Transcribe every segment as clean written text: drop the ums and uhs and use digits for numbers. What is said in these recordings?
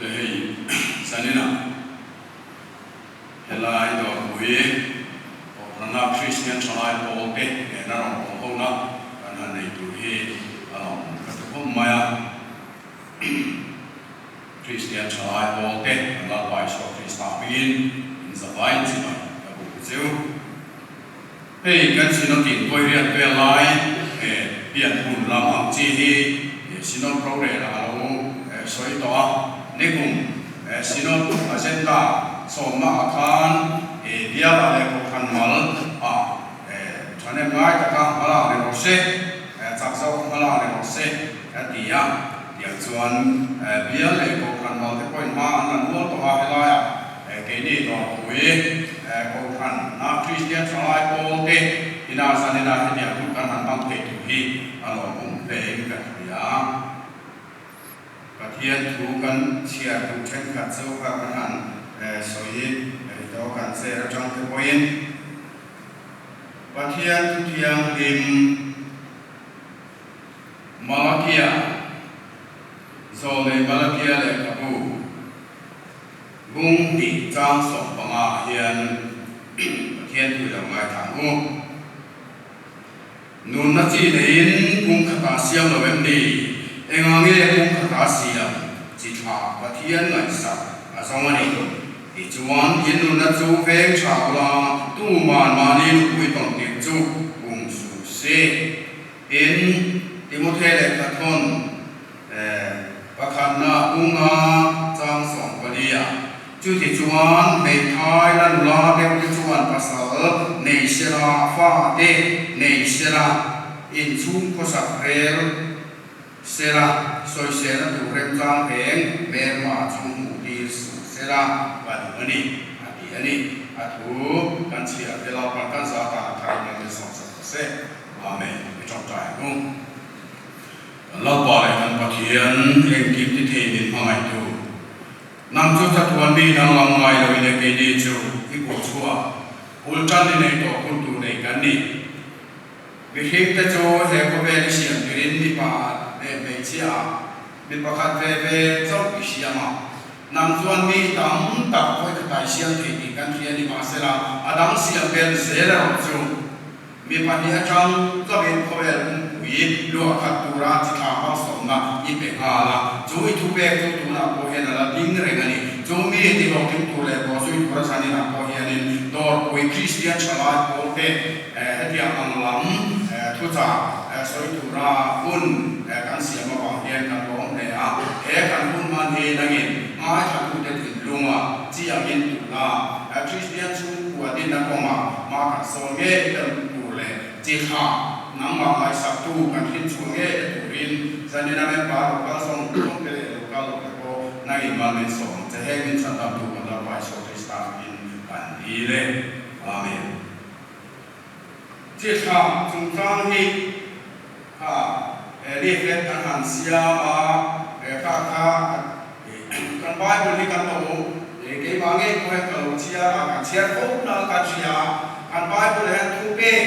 Le hei zaninah helai dawrpui Kohhrana Kristian thalai pawlte nena rawn awm hona kan han nei tur hi a lawm ka ti khawp mai a. Kristian thalai pawlte kan Lalpa Isua Krista hmingin in zavaiin chibai ka buk cheu. Hei kan Synod in Koiriat vel lai he pian hun lam ang chi hi Synod rorel ah a lo sawi tawh a, nikum Synod agenda sawmna ah khan bial ah leh kohhran mal ah thahnem ngai taka hmalak ni rawh se, chak zawk hmalak ni rawh se a ti a, tiang chuan bial leh kohhran mal te pawhin hma an la nual tawh a, helaiah Keini Dawrpui Kohhran na Kristian Thalai Pawl te ina zanina hetiang hun kan han hmang thei tur hi a lawmawm hle in ka hria. Pathian thu kan chhiar duh thenkhat chu kha kan han sawi tawh kan cher atang te pawhin Pathian thu thianghlim Malakia Zawlnei Malakia lehkhabu Bung hnih chang 15 ah hian Pathian thu lo ngaithla ang u. Nunna chi neiin kung khatah siam lo em ni? Engah nge kung khatah siam chi thlah Pathian ngaihsak a zawng a ni? Tichuan, in nunna chu veng tha ula, tuman mahni nupui tawn tir chu bum suh se. Tin, Timothe lehkha thawn Pakhatna bunga chang 14 ah chuti chuan hmeithai la nula deuh te chuan pasal nei sela, fa te nei sela, inchhung khawsak rel sela, sawisela tur remchang reng hmelma chu hmuh tir suh sela ka duh a ni, a ti a ni. A thu kan chhiar te Lalpan kan za tan a thar in an sawmsak ta se. Amen. I tawngtai ang u. Kan Lalpa leh kan Pathian engkim ti thei min hmangaihtu, nang chu chatuan mi danglam ngai lo in e keini chu i kuah chhuah bul tan i nei tawh hun tur nei kan ni. Mihring te chu he khawvel i siam turin mipa leh hmeichhia ah mi pakhat ve ve chauh i siam a, nang chuan mi tam tak vawi khat ah i siam thei tih kan hria ni mahsela a dang siam bel zel erawh chu Mi pahnih atang chauhin khawvel pumpuii luah khat tura chi thla hmalsawmna i pe nghal a, chu i thupek chu tunah pawh hian a la ding reng a ni. Chu mi tihlawhtling tur leh bawhzui tura zaninah pawh hianin Dawrpui Kristian thalai pawlte hetiang ang lam thuchah sawi tura hun kan siam avang hian kan lawm hle a. He kan hun hman hi nangin ngaithlatute thinlunga chi angin tuna Kristian chhungkua dinna kawngah Hma kan sawn ngei ta tur leh chi thla nangmah ngaihsaktu kan hlim chhuah ngei ta turin zanina member lo kal zawng zawng te leh lo kal lo te pawh nangin mal min sawm che heng min chhan tam tu kan Lalpa Isua Krista hmingin kan dil e. Amen. Chi thla chungchang hi kha leaflet kan han siam a, kha kha Kan Bible hi kan lo keimah ngei pawh hian ka lo chhiar a, kan chhiar fo nal ka hria a, kan Bible hian thu pek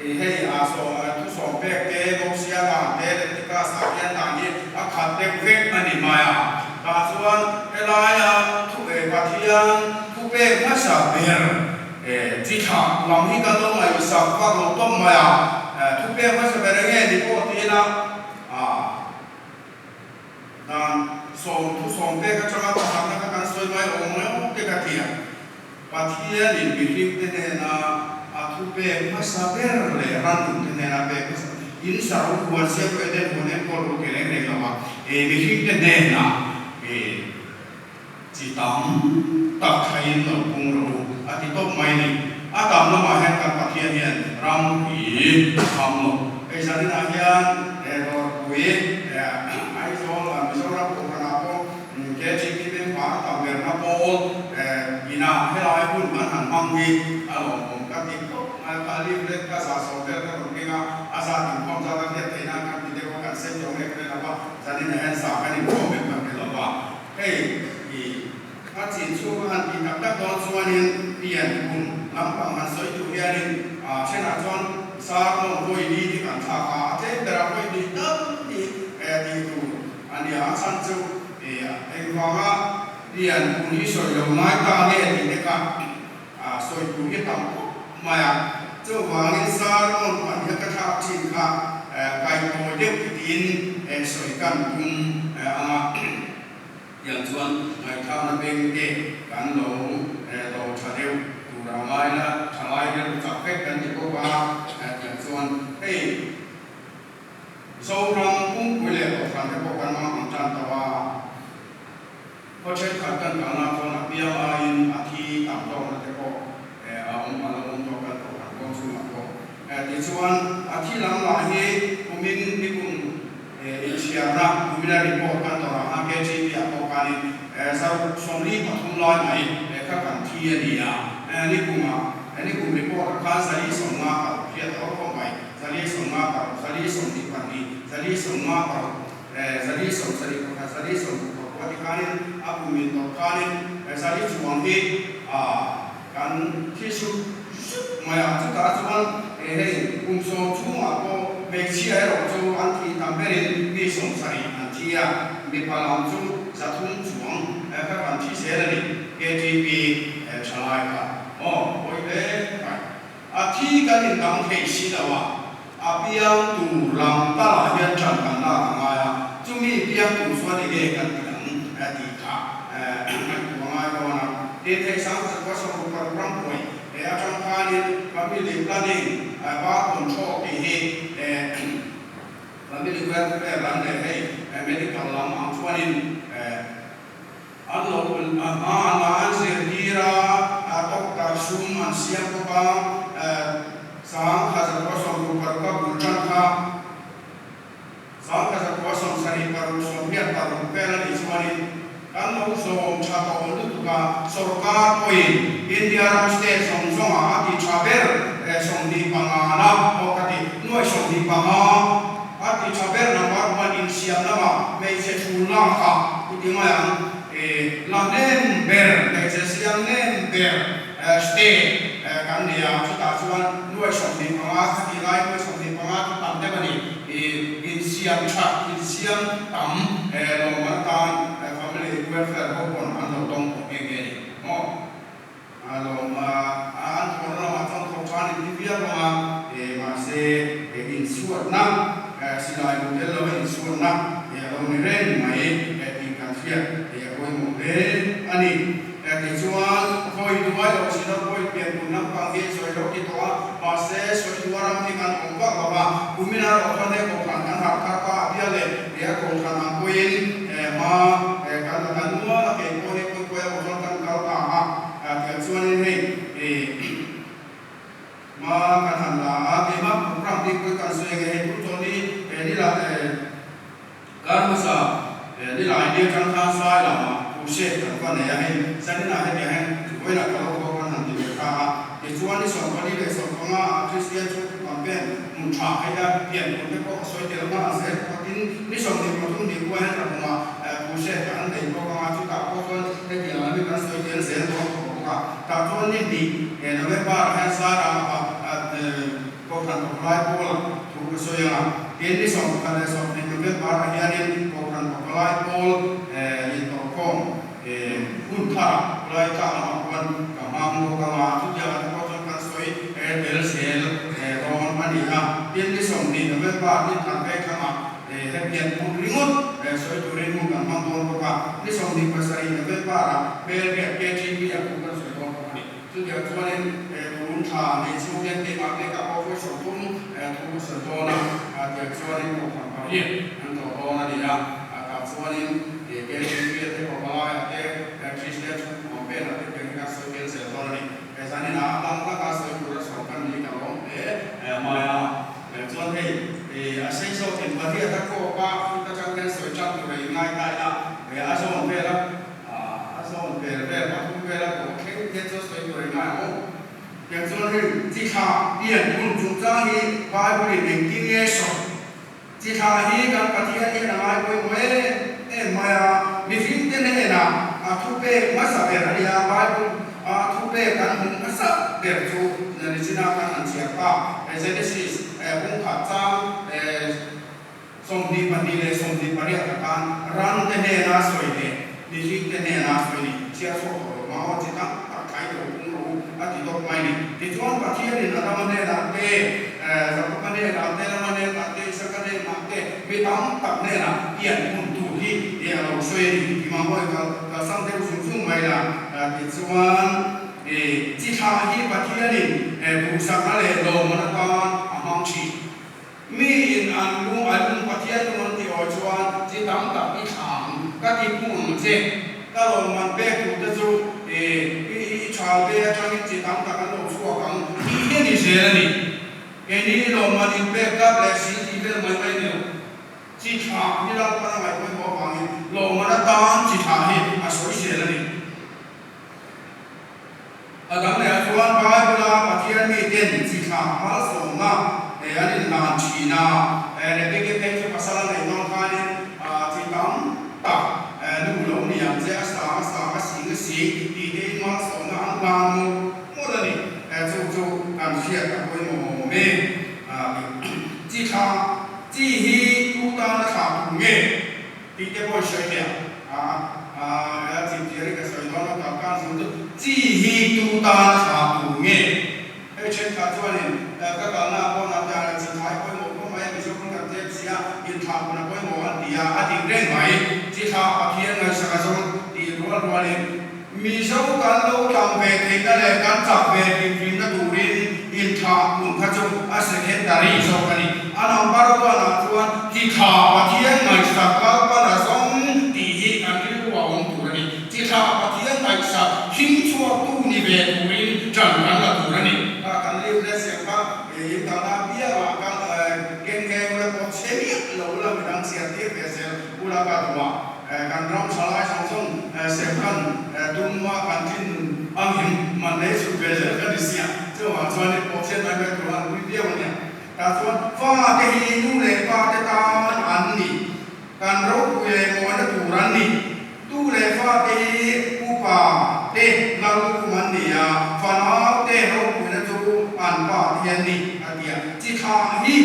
hei a thu sawm pek te, Mosia dan te, Leviticus ah hian dan hi a khat deuh vek a ni mai a, tah chuan helaia thu Pathian thu pek hmasa ber chi thlah lam hi kan lo ngaihsak vak lo tawp mai a, thu pek hmasa ber enge ni pawh ti ila a. Dan sawm thu sawm pek atanga pakhatna kha kan sawi mai awm mai awm te ka ti a. Pathianin mihringte hnena a thu pek hmasa ber leh rannungte hnena pek hmasa in saro huan siam rawh Eden huan enkawl rawh ti reng reng lo a, mihringte hnena chi tam tak thlaiin lo pung rawh u a ti tawp mai ni. A tam lamah hian kan Pathian hian ram hi a kham lo. Hei zaninah hian Dawrpui Aizawl Mizoram Kohhranah pawh KTP member a tam berna pawl inah helai hun an han hmang hi a lawmawm ka ti khawp mai. Ka leaflet ka zah sawm vel ka rawn keng a, a zat inkhawm zat a hriat theih nan kan ti deuh a, kan sem zo nge ka hre lo va, zaninah hian zah kan inkhawm em ka hre lo va. Hei i a chin chhung a han tih tak tak dawn chuanin pian hun lampang han sawi tur hianin a thenah chuan sermon vawi ni te kan thlak a, a tlem berah vawi hnih tal tih tih tur a nia. A chhan chu Engvanga pian hun hi sawi lo ngai ta nge tih te kha sawi tur hi tam khawp mai a. Chuvangin sermon pahnih a ka thlak thin kha kaihtawi deuh tiin sawi kan tum ang a. Tiang chuan ngaihthlakna beng te kan lo do tha deuh tur a ngai la, thalai rilru chak vek kan ti bawk a. Tiang chuan hei Zoram pumpui leh kohhran te pawh kan hmang ang tan tawh a, khaw thenkhat kan kalna chuan a piang aiin a thi tam tawkna te pawh a awm a lo awm tawh kan kohhran kawng chungah pawh. Tichuan a thi lam lah hi kumin nikum inchhiarna kumina report kan dawrah khan KTP ah pawh khanin 143 lai mai kha kan thi a ni a, nikumah nikum report ah khan 456 hriat a awm khawp mai. 456, 422, 456, 471, 41 ti khanin a kum in tawp khanin zali chuang hi kan thi zut zut mai a. Chutah chuan hei kum sawm chhungah pawh hmeichhia erawh chu an thih tam berin mi 70 an thi a, mipa lam chu 300 chuang kha kan thi zel a ni. KTP thalai kha aw pawi hle mai. A thi kan indang thei si lo a, a piang tur lam talah hian ṭan kan lak a ngai a, chumi piang tur chuan enge kan ti ang tih kha ngaihtuah a ngai dawn a. Tin, hei 1960 rambuai aṭang khanin family planning, birth control tih hi family welfare lam leh hei medical lam ang chuanin An lo a hma an la an zirtir a, a doctor sum an siam bawk a, 1966 a bul tan kha 1976 vel a nih chuanin kan lo zawm tha tawh lutuk a, sorkar pawhin India ram state zawng zawngah a ti tha ber 25 na pawh ka ti, nuai 25. A ti tha ber number one insiam lamah hmeichhe thu lakah i ti mai ang. La hnem ber, hmeichhe siam hnem ber state kan ni a, chutah chuan nuai 25 ka tih lai nuai 25 chu tam deuh a ni. Insiam that, insiam tam lawmman atan family welfare ho pawn an lo dawng tawh nghe nghe a ni maw. A lawm a, an thawhna lamah chuan thawk tha an inti viau ang a, mahse inchhuatna, silai mu tel lova inchhuatna a lo ni reng mai tih kan hriat a pawimawh hle a ni. Tichuan, khawi duai lo chin a pawi pian hun lampang hi sawi lo ti tawh a, mahse sawi dua ram hi kan awm vak lo va, kumin a rawh chuan he kohhran kan harh thar pa a bial leh he a kohhran ang pawhin hma kan la ta nual a, kei pawh hi Kawipui a awm kan kal ta a, tiang chuanin hei hma kan han la a, keimah program bik pawh kan sawi ange hei tun chawlh ni nila kar hmasa nilai ni atang khan sai lamah crusade kan va nei a, hei zaninah hetiang hian vawiinah ka lo haw kan han ti ve ta a, tichuan ni 14 leh 15 ah Kristian chhungkaw campaign hmun tha hei a pian hun te pawh ka sawi tel nghal zel bawk a, tin ni 23 ni kua hian Rabungah Crusade an nei bawk ang a, chutah pawh chuan hetiang lam hi kan sawi tel zel dawn tawh bawk a. Tah chuan ni hnih November ah hian Sara Kohhran Pakalai Pawla thu ka sawi ang a, tin ni 11 leh 20 November ah hianin Kohhran Pakalai Pawl intawhkhawm hun tharah Palai tlang lamah khuan ka hmang bawk ang a, chutiang ah te pawh chuan kan sawi tel zel dawn a ni a. Tin ni 20 November ni khat vek thangah Hetiang hmun ringawt sawi turin hun kan hmang dawn bawk a, ni 27 November-ah hmelriat KTP ah thu kan sawi dawn bawk a ni. Chutiang chuanin tun thla nei chhung hian keimah vekah pawh vawi 30 thu ka sawi dawn a, tiang chuanin kohhran pariat an tlawh dawn a ni a, tah chuanin KTP a te Pavalai-ah te Kristian chhungkua vel-ah te tiang hi kan sawi tel zel dawn a ni. Zaninah a lang laka sawi tura sawi kan ni ka lawm hle mai a. Chuan hei a sei zawkin pariat a kawk a, chuta tang hian sawi tan tur a inngai ta ila, a zawn vel a, a zawn vel vel pathum vel a kawh thleng hian chuan sawi tur a inngai ang aw. Tiang chuan hei chi thla pian hun chungchang hi Bible in engtin nge sawi? Chi thla hi kan Pathian hian a ngai pawimawh em em mai a, mihringte hnenah a thupek hmasa ber a nia, Bible a thupek kan hmuh hmasa ber chu Nichina kan han chhiar ta, Genesis bung khat chang. 22 leh 28 ah khan rante hnena sawi leh mihringte hnena sawi ni chhiar chhuak tawh lo mah aw chi tam tak thlai lo pung rawh u a ti dawp mai ni. Tichuan Pathianin Adama hnenah te, Jakoba hnenah te, Rama hnenah te, Isaka hnenah te, mi tam tak hnenah pian hun tur hi a lo sawi a ni. Ti mah mawi kal kalsam deuh zung zung mai la. Tichuan chi thlah hi Pathianin duhsakna leh lawmman atan a hmang thin. Mi in an lung a lung Pathian lung an tih awi chuan chi tam tak i thlang ka ti pung ang che. Ka lawmman pek tur te chu i i thal ve atangin chi tam tak an lo chhuak ang tih hi a ni zel a ni. Keini lawmman in pek kap leh si tih vel mai mai ni lo. Chi thlah hi Lalpan a ngaihpawimawh avangin lawmman atan chi thlah hi a sawi zel a ni. A dang lehah chuan Bible-a Pathian miten chi thlah malsawmna an inhlan thin a. Rebeki phei chu pasal a neih dawn khanin chi tam tak nu lo ni ang che, a sang a sang, a sing a sing tih tein malsawmna an hlan mawlh mawlh a ni. Chu chu kan hriat a pawimawh awm e. Chi thlah chi hi tu tana thlah tur nge? Tih te pawh i sawi teh a, a chimchiar hi ka sawi dawn a, kalkan zawng chu chi hi tu tan a thla tur nge? Hei thenkhat chuanin ka kalna ah pawh nat dan a chi thlai pawimawh khawp mai a, Mizoram kan tlem si a, inthlah hun a pawimawh an ti a, a dik reng mai. Chi thlah Pathian ngaihsak a zawng tih rual rualin Mizo kan lo tlang ve theihna leh kan chak ve hrim hrimna turin inthlah hun kha chu a secondary zawk a ni. A number one ah chuan chi thla Pathian ngaihsak Lalpan a zawng tih hi kan rilru a awm tur a ni. Chi thla Pathian ngaihsak hring chhuaktu ni ve turin ṭan kan la tur a ni. Kha kan leaflet siam kha in kalna apiangah kan keng nghe ula pawh chhe miah lo ula midang chhiar tir ve zel ula ka duh a. Kan ram tha lai zawng zawng serhkan tum a kan thin angin man lei chhut ve zel ka ni sia. Chuvang chuanin pawhchhiat mai mai tur an pui viau a nia. Tah chuan fate hi nu leh pa te tan an ni. Kan ropui leh mawina tur an ni. Tu leh fate hi upa te lallukhum an ni a, fanau te ropuina chu an pa te hi an ni, a ti a. Chi thlah hi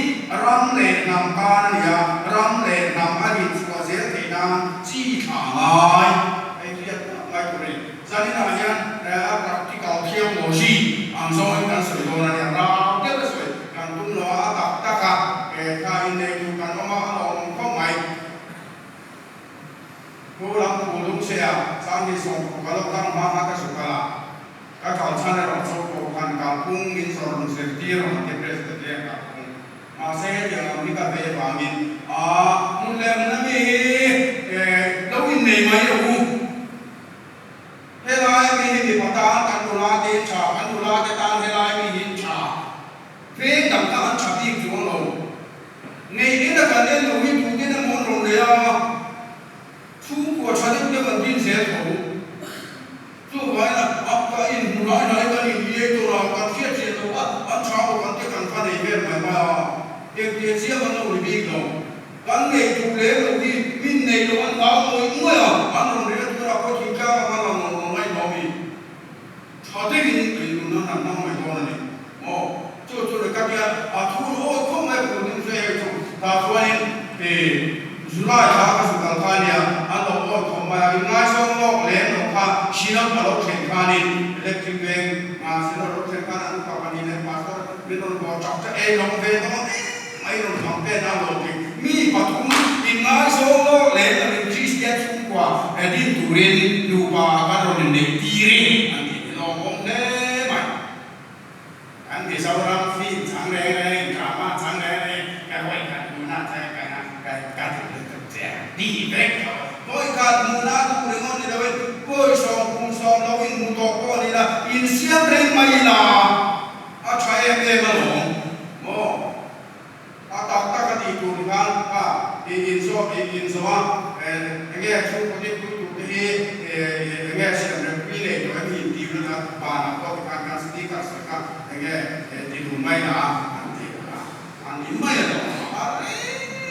ram leh hnam tan a ni a, ram leh hnam a din chhuah zel theih nan chi thlah a ngai. Hei hriat tak ngai tur a ni. Zaninah hian a practical theology ang zawngin kan sawi dawn a nia, rau deuh a sawi kan tum lo a, a tak tak a, kha innei tur kan awm a, a lawmawm khawp mai. Pu lam pu lung che a, Sanghi sawm ka lo kal hma kha ka zu kal a. Ka kal chhan erawh chu Kohhran kalphung min zawrh zirtir rawn ti Presbyterian kalphung. Mahse hetiang lam hi ka vei avangin a hmun leh hmun ami hi lo innei mai lo u. Helai ami hi mipa tan kan nula te in tha, kan nula te tan helai mi hi in tha. Veng dang kha an tha bik chuang lo. Nei ena kan en lo hi tuten emaw an rawn nei a, chhungkua tha deuh deuh an din zel tho. Chuvangin a ka inhmu lai lai kan inbiai tawh a, kan hriat chian loh a, an tha aw kan te kan kha nei vel mai mai a, engtia chiang an lo ni bik lo. Kan nei duh lem loh hi min nei lo an hlau ngawih ngawih a, an rawn rel tur a khaw thingtlang anga lang lo ang ngaih lo mi. Tha deuhin ei nun an han hmang mai dawn a ni maw? Chu chu ni ka tia a thu awi khawp mai phur ding se hei chu tah chuanin ih July thla ka zu kal kha ania an lo awi khawp mai a, inngaizawng lawk lem lo kha Shillong a lo thlen khanin electric veng ah Shillong a lo thlen khan an upa pahnih leh pastor min rawn bawr chak chak ei lawm ve dawn em mai rawn hmang pen a lo ti mi pathum inngaizawng lawk lem lovin Kristian chhungkua din turin nupa kan rawn inneih tir e an ti hi lawmawm hle mai. Kan Mizoram film chang reng reng, drama chang reng reng, ka vawi khat hmuhna chang ka ka ka duh lutuk che a ti vek tho. Vawi khat hmuhna duh ringawt ni loin pawi sawm kum sawm lo in hmu tawh pawh ni la, insiam reng mai ila a tha em em alawm maw? A tak tak a tih tur ni khan a i in zawh i in zawh a, enge chhungkaw te pui tur te hi enge siam rem pui nei tawh em hi in tir na banah pawh ti khan kan speaker sawi kha enge ti dun mai la an ti a, an ni mai a lo a reng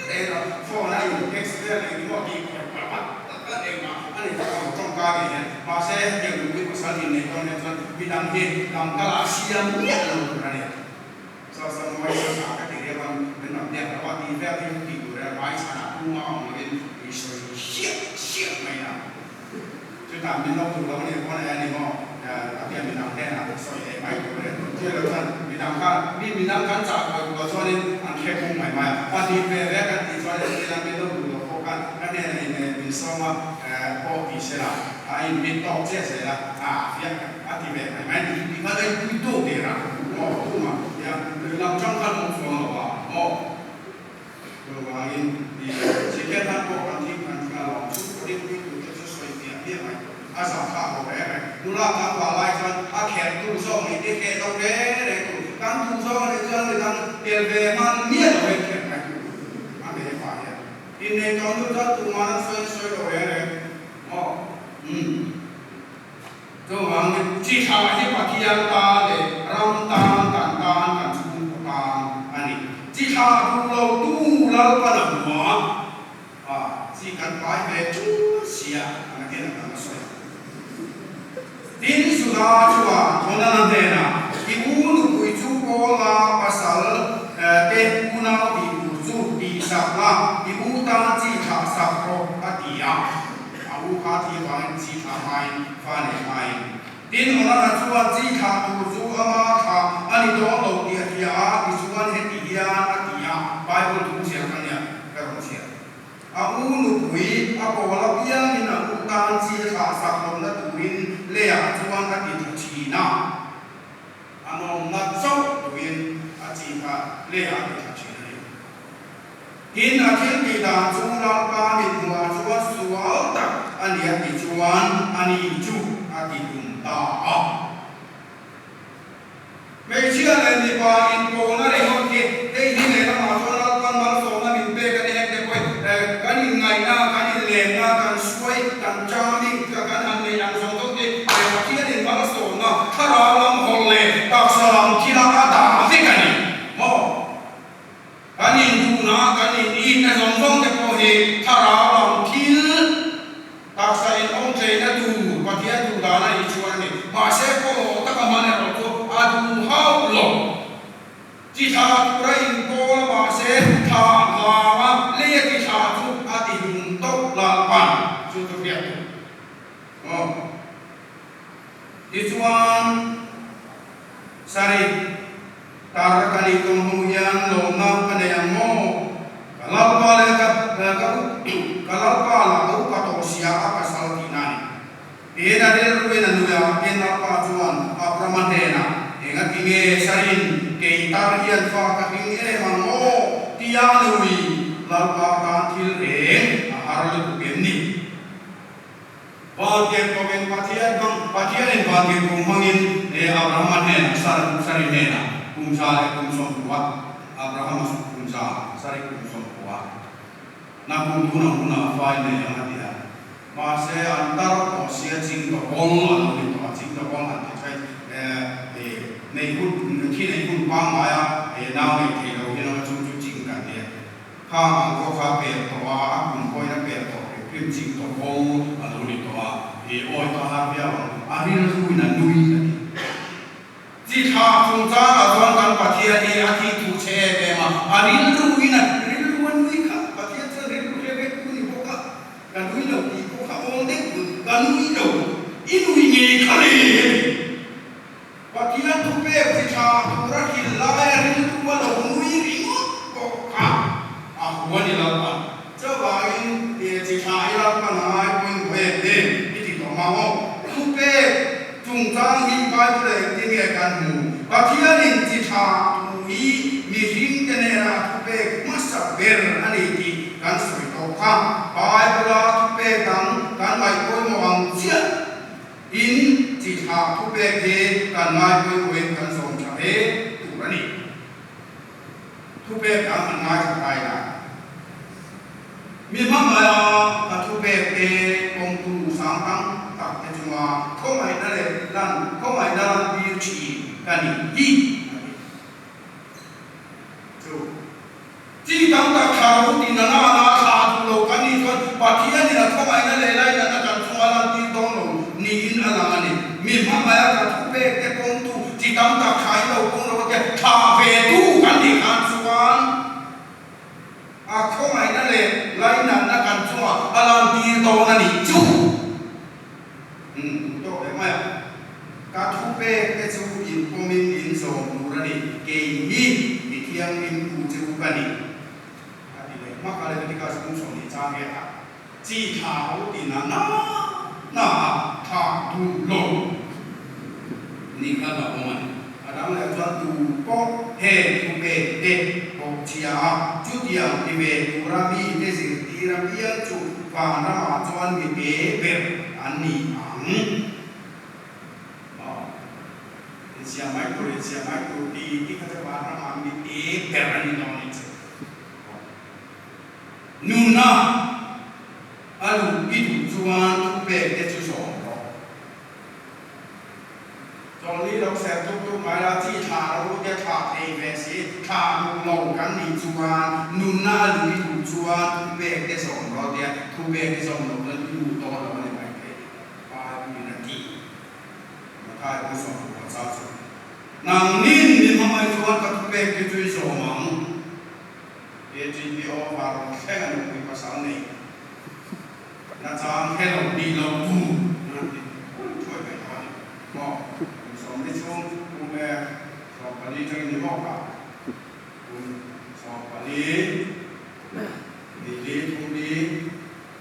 reng a, phone a in text vel eng emaw tih khawih palh palh palh engmah a ni tak ang tawngka ngei hian mahse hetiang nupui pasal in neih dawn hian chuan midang hi lamkalah siam miah lo tur a nia. Saw saw mawi saw sa ka ti riau a, min rawn biak lo a, tih vel hi tih tur e, vai chhan. chhunga awm loin i sawi siah siah mai a. Chutah min lo duh lo nih pawn e ani maw a tia midang hnenah sawi leh mai tur e. Chu lo chuan midang khan mi midang kan chah kawi duh lo chuanin an hre kung mai mai a. Pahnih ve ve kan tih chuan engtin a min lo duh lo pawh khan ka hnenah in min sawm a pawh ti se la a in mit tawk chiah zel a a fiah a ti ve mai mai ni ti khan a inpui tawk der a maw tumah tia lam tang khan awm chuang lo a maw. Chuvangin, i sikhet han pawh kan thing kan thing alawm chu pawhin puitute chu sawi piah piah mai tur a zah thlak lo reng reng. Nula kan vah lai chuan a kher tur zawk nih te keh lo reng reng tur, kan duh zawk anih chuan midang tel ve hman miah lo in kher mai tur a hmeh pah hian. Innei tawh hnu chuan tumah an sawi sawi lo reng reng maw? Umm. Chuvangin, chi thla hi Pathian tan leh ram tan kan tan kan chhungkaw tan a ni. Chi thla duh lo tu Lalpan a hmu a, a chi kan pai ve ṭul sia a nakin a kan la sawi ang. Tin, Juda chuan Onana hnenah, I u nupui chu Paula pasal te unau tih tur chu tihsak la, i u tan chi thlah sak rawh, a ti a. A u kha thi vangin chi thlah hmain fa nei hmain. Tin, Onana chuan chi thlah tur chu ama thlah a ni dawn lo tih a hria a, tichuan heti hian a ti a, Bible thu chhiar ka nia, ka rawn chhiar. A u nupui a pawl apiangin a u tan chi a thlah sak lohna turin leiah chuan a ti tha thin a. A nawmna chauh tuin a chi kha leiah a ti tha thin a ni. Tin, a thil tih dan chu Lalpa mithmuhah chuan sual tak a ni a ti chuan a ni chu a ti tum ta a. Hmeichhia leh mipa inpawhna ringawt hi hei hi lehlamah chuan Lalpan malsawmna min pek a ni heng te pawhin kan inngaihna, kan inlenna, kan suai, kan charming kan han neih ang zawng zawng te Pathianin malsawmna thlarau lam hawlh leh taksa lam thila a dah vek a ni maw? Kan induhna, kan initna zawng zawng te pawh hi thlarau lam thil taksa inawm theihna tur Pathian duh dan a nih chuan a ni. Mahse, pawimawh taka hman erawh chu a duh hauh lo. Chi thla tura inkawl a mahse, thla vanga lei a ti thla chu a ti hlum tawp lalpan chu chu hriat tur. Aw. Tichuan, Sari, tar ka nih tawh hnu hian lawmna ka nei ang maw? Ka lalpa leh ka ka ka lalpa lah ka upa tawh sia a pasal tihna a ni. Tiin a rilruin a nui a, tin lalpa chuan Abrama hnenah, Engati nge Sarin kei tar hian fa ka hring em ang maw? tia a nui. Lalpa tan thil reng a har lutuk em ni? Vantirhkohin Pathian hmang, Pathianin vantirhko hmangin e Abrahama hnenah, Sar, Sari hnenah kum 170, Abrahama kum za, Sari kum 90, na kum tun ang hunah fa in nei ang a ti a. Mahse, an tar tawh sia ching tawkawl a lo ni tawh a, ching tawkawl han ti thai e, e, nei hun, thi nei hun pangngaia e nau nei thei lo hian chu chu ching kan ti a. Khang ang pawh kha per tawh a, a kum pawhin a per tawh hrim hrim ching tawh ko a lo ni tawh a, i awi tawh har viau ang, a rilruin a nui a ti. Chi thla chungchangah chuan kan Pathian hi a thih thu che em em a, a rilruin a rilru a nui kha, Pathian chuan rilru hre vek tu ni bawk a, ka nui lo tih pawh kha awl deuh tun, ka nui lo, i nui ngei kha le a ti. Pathian thupek chi tha tura hrilh laia rilru a lo nui ringawt pawh kha a hu a ni lo a. Chuvangin chi tha hi Lalpan a ngai pawimawh em em i ti tawh mang aw. Thupek chungchang hi Bible ah engtin nge kan hmu? Pathianin chi tha thu hi mihringte nena thupek hmasa ber a ni tih kan sawi tawh kha. Bible-a thupek dang kan ngaih pawimawh ang chiah. In chi thlah thupek hi kan ngai pawimawhin kan zawm tha hle tur a ni. Thupek dang an ngai tha kai la. Mi hmangaih a ka thupek te kawngtu sang tam tak te chunga khawngaihna leh lan khawngaihna lantir thin ka ni hi a ti. Chu. Chi tam tak thla ro ti na na na thla duh lo kan nih chuan Pathianin a khawngaihna leh lainatna kan chunga lantir dawn lo niin a lang a ni. Mi hmangaih a ka thu pek te pawmtu chi tam tak thla in lo pawm lo te thla ve tu kan nih khan chuan a khawngaihna leh lainatna. zawm tur a ni, kei hi mi thianghlim tu che u ka ni, a ti leh hmak a. Leviticus kum 20 chang riat ah chi thla ho ti na na na a thla duh lo ni kha la awm a ni. A dang leh chuan tu pawh heng thu pek te bawk chhia a, chutiang ti ve tura mite zirtir apiang chu vanramah chuan mi pe ber an ni ang. Aw, insiam mai tur, insiam mai tur ti ti kha chu vanramah mi pe ber an ni dawn a ni chu. Nunna a luh i duh chuan thupek te chu zawm rawh. Chawlhni lo ser tuk tuk mai la, chi thlah lo u te thlah thei ve si, thlah duh lo kan nih chuan nunna a luh i duh chuan thupek te zawm rawh tia thupek i zawm loh chuan i luh dawn lo a ni mai thei. Bible-in a ti. Mathai bu 60 a chang chu, Nangnin mi hmangaih chuan ka thupek te chu i zawm ang. KGPO var rawn thleng a nupui pasal nei nachang he lo tih lo tu an ti pui thuai mai tawh a ni maw? Kum 40 chhung kum e 14 tangin ni bawk a, kum 14 ni li thum li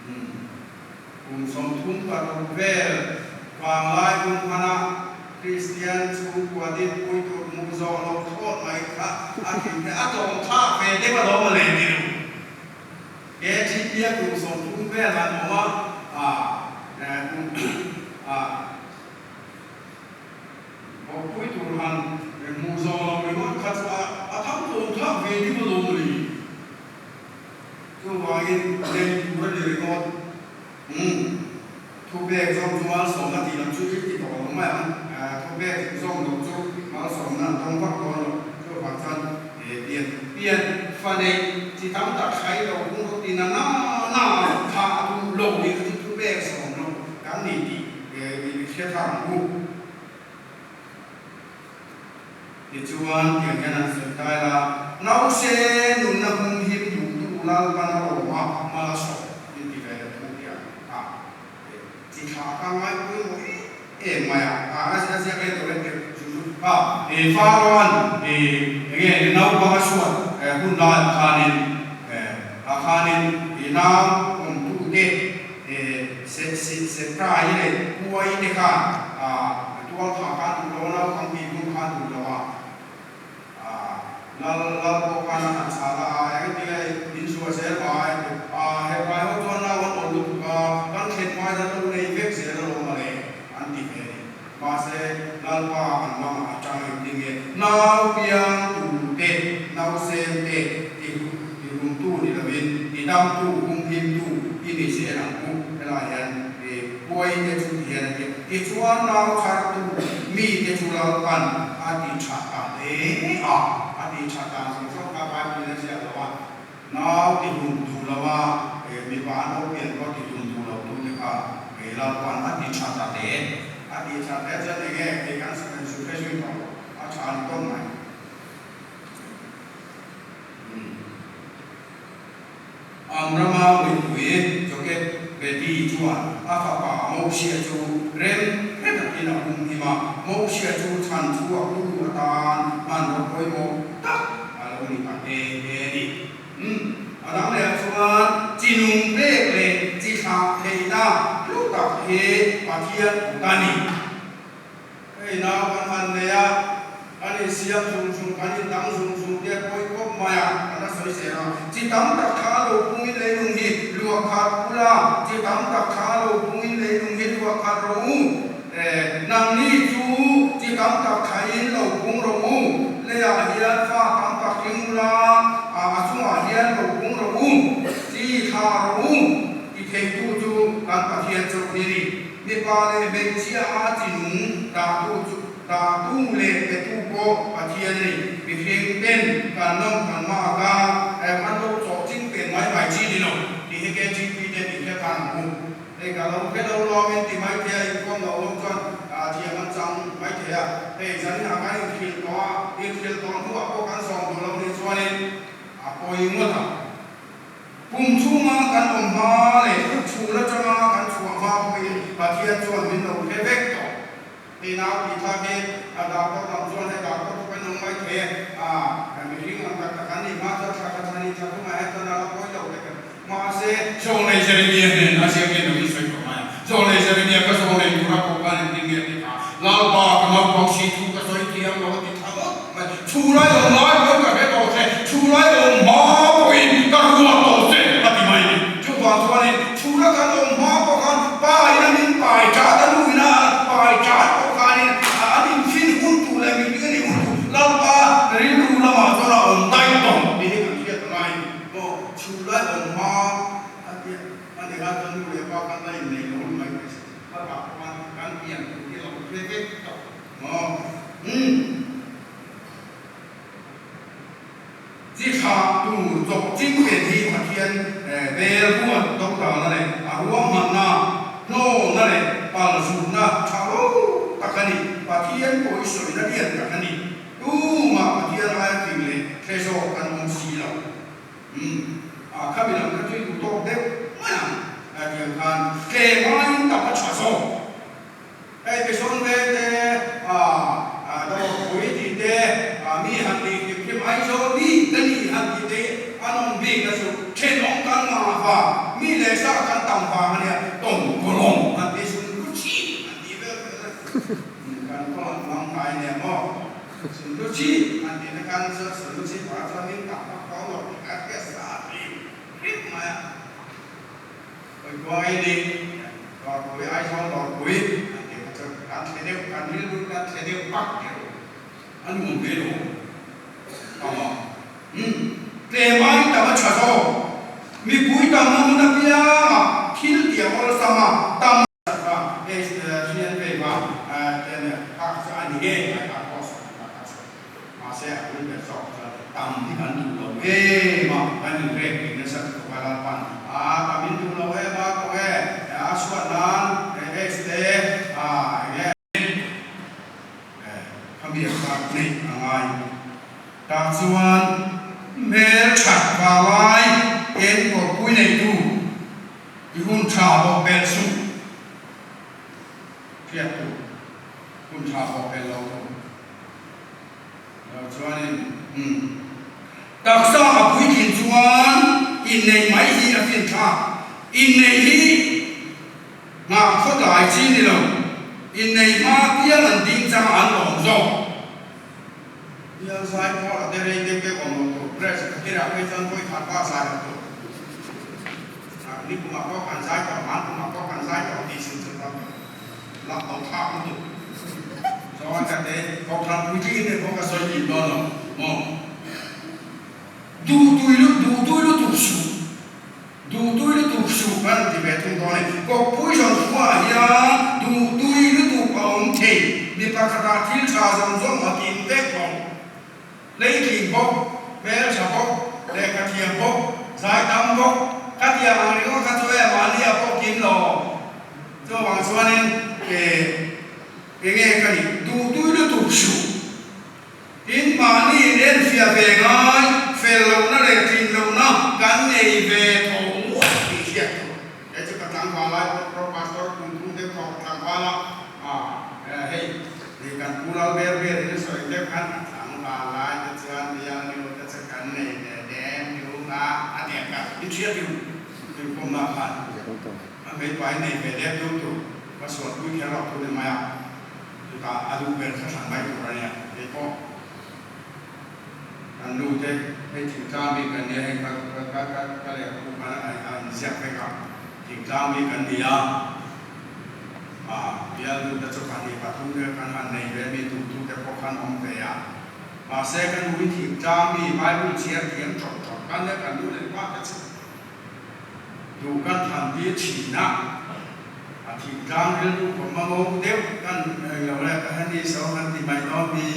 umm kum 36 vel vanglai hun hmana Kristian chhungkua dinpui tur hmuh zawh lo thlawt mai kha a thin te a tlawm thlak ve deuh a lo mawle ti ru. KGP a kum 30 vel an awm a, kum bawkpui tur han hmuh zawh lo ringawt kha chu a tham tlawm thlak ve deuh a lo mawle. Chuvangin nei tur a ni ringawt. Umm. Thupek zawm chu malsawmna tih lam chu i ti tawh lo mai ang. Thupek zawm loh chu malsawmna an dawng vak dawn lo. Chuvang chuan pian pian fa neih chi tam tak thlai lo hung rawh ti na na na thah duh lo nih kha chu thupek zawm loh kan ni tih i hre thar ang u. Tichuan tiang hian an sawi tai la, Nause nunna hum him duh tu Lalpan a rawm a, mal a sawm in ti ve leh thung tiang a chi thlah ka ngai pawimawh em em mai a, a ziak leh tawh em chu chu kha Pharaoh-an enge naupang a suat hun laiah khanin ah khanin nau awmtute Se se se prai leh puai te khan tual thah khan duh lo a, naupang tih tum khan duh lo a, lal lal pawh khan a han chhal a, engtin nge in zuah zel mai he prai ho chuan nau an awl lutuk a, kan thlen hmai dan lo nei vek zel alawm a le an ti ve a ni. Mahse Lalpa an lamah atang engtin nge nau piang tu te, nausen te ti ti hlumtu ni lovin ti damtu, humhimtu i ni zel ang u. Helai hian i puai te chu ti hian a ti a. Tichuan nau thartu mi te chu Lalpan a ti tha ta hle a, a ti tha dan zawng zawng kha Bible in a ziak lo a, nau ti hlum duh lo a, mipa an lo pian pawh ti hlum duh lo tu te kha Lalpan a ti tha ta hle. A ti tha hle chuan enge kei kan zu hre zui tawh lo, a tha a ni tawp mai. Amrama mipui Jokebedi chuan a fapa Mosia chu rem hre takin a humhim a, Mosia chu chhan chhuaktu atan hmanraw pawimawh tak a lo ni ta nghe nghe a ni. A dang lehah chuan chi nung pek leh chi thlah theihna hlu tak hi Pathian kut a ni. Hei nau kan han nei a, kan insiam zung zung, kan indang zung zung te a pawi khawp mai a, kan la sawi zel a. Chi tam tak thla a lo pungin leilung hi luah khat ula, chi tam tak thla a lo pungin leilung hi luah khat rawh u. Nangni chu chi tam tak thlain lo pung rawh u, leiah hian fa tam tak hring ula, a chungah hian lo pung rawh u, chi thla rawh u, ti theitu chu kan Pathian chauh hi a ni. Mipa leh hmeichhia a chi nung dahtu chu dahtu leh petu pawh Pathian a ni. Mihring ten kan nawm kan mak a, kan lo chawh ching pen mai mai chi ni lo tih hi KGP ten in hre khan ang u. Hei ka lo hre lo lawm in ti mai thei a, inkhawm lo lawm chuan thiam an chang mai thei a. Hei zaninah kan inhrilh tawh a, inhrilh tawh hnuah pawh kan zawm duh lo nih chuanin a pawi ngawt ang. Kum chhunga kan awm hma leh chhul atanga kan chhuah hma pawhin Pathian chuan min lo hre vek tawh. Hei nau tih thlak hi a doctor lam chuan hei doctor chu ka kan awm mai thei e. A, kan mihring ang tak tak an nih hma chuan thla khat thla hnih thla thumah hian chuan a la pawi lo te kan Mahse, Zawnglei Jeremia hnen a ziak nge lo in sawi tawh mai a. Zawnglei Jeremia ka zawnglei tura pawh khan engtin nge a ti kha? Lalpa, ka naupang si thu ka sawi thiam lo a ti tha ngawt mai. Chhu lai awm lai pawn ka hre tawh che, chhu lai awm hma pawhin ka ruat tawh che a ti mai ni. Chuvang chuanin chhura kan awm hma pawh khan pa ina min pai ṭat a, nu ina pai ṭat pawh khanin an infin hun tur leh mihring a nih hun tur Lalpa rilru lamah chuan a awm daih tawh tih hi kan hriat a ngai a ni. Maw chhur lai awm hma a tia a ni khan chuan nu leh pa khan la innei lo mai thei se a tah pawh khan kan pian tur hi a lo hre vek tawh maw umm. Chi thlah tur chawp ching pen hi Pathian bel ruat dawkdana leh a ruahmanna, hnawlna leh palzutna tha lo tak a ni. Pathian pawh i sawina lian tak a ni. Tumah Pathian aia fing leh hre zawk kan awm si lo. Umm, a khami lam kha chu i duh tawk deuh mai ang. Tiang khan tlem aiin tam a tha zawk. Hei Pison veng te, Dawrpui tih te, mi han tih hrim hrim Aizawl mi ka ni han tih te hi an awm bik a chu thenawm kan ngah va, mi leh sa kan tam vang a nia, tawngkawlawng han tih sun lu chhip han tih vel vel a kan kawlawng lam ngai nia maw sun lu chhip han tih na khan chuan sun lu chhip ah chuan min tak vak tawh lo tih kha hriat sa hrim hrim mai a. Hawipuai ni, Dawrpui, Aizawl Dawrpui an tih kha chu kan thle deuh, kan rilru kan thle deuh pak deuh a nuam ve lo ang a. Umm, tlem aiin tam a tha zawk. Mipui tamna hmun apianga thil tih a awlsam a, tam kha hei hrian vei va te nia, kha kha chu a ni ngei mai kha post ang kha kha chu. Mahse a bul ber zawk chuan tam hi kan duh lo em a, kan inrek tih nasa lutuk a Lalpan a tam in duh lo em a kawng e, a chhuat nan H te a eng e. Khami a kha neih a ngai tah chuan hmel that vanglai en kawrpui neitu i hun tha bawk belh suh hriat tur hun tha bawk belh lo tur. Lo chuanin umm. Taksa a puitlin chuan inneih mai hi a fin thlak. Inneih hi nghah khaw tlai chi ni lo. Inneih hma piang an ding chang an lawm zawk. Bial zai pawh a te rei deuh deuh awm lo tur. Press ka tirah phei chuan vawi khat pa zai lo tur. Ni kumah pawh kan zai tawh, hman kumah pawh kan zai tawh tih sin chu ka lak lo thlak lutuk. Chuan ka te Kohhran puitling in pawh ka sawi bik dawn lo maw? Duh tui lu duh tui lutuk suh, duh tui lutuk suh kan ti ve thung dawn e. Kawppui zawn khuaah hian duh tui lutuk a awm thei, mi pakhatah thil tha zawng zawng a kim vek bawk. Hleitling bawk, hmeltha bawk, lehkha thiam bawk, zaitam bawk, ka tiang ang ringawt kha chu e mahni a pawh kim lo. Chuvang chuanin ke enge ka nih duh tui lutuk suh. Tin mahni in enfiah ve ngai, fel lohna leh tlin lohna kan nei ve tho muah tih hriat tur. He chu ka tlangval lai pawh Pro Pastor kum thum deuh tawh ka tlangval a, hei kan pu lal ber ber in a sawi deuh khan a tlangval lai te chuan bial nu te chu kan nei ve dem dum a, a tiang kha in hriat ru inkhawmna khan a hmeipai nei ve dem dum tur ka sualpui kher lo thu ni mai a, chutah a duh ber kha thlan mai tur a nia keipawh. Kan nu te hei thingtlang mi kan nia hei ka ka ka ka lehkhabu khan a a inziak vek a, thingtlang mi kan ni a, ah bialnu te chu pahnih pathum vel kan han nei ve mi duhtu te pawh khan awm ve a, mahse ka nu hi thingtlang mi Bible chhiar thiam tawp tawp kan nia kan nu leh pa te chu duh kan thlan tir thin a, a thingtlang rilru kawm a ngo deuh kan lo le ka heni saw kan ti mai dawn mi.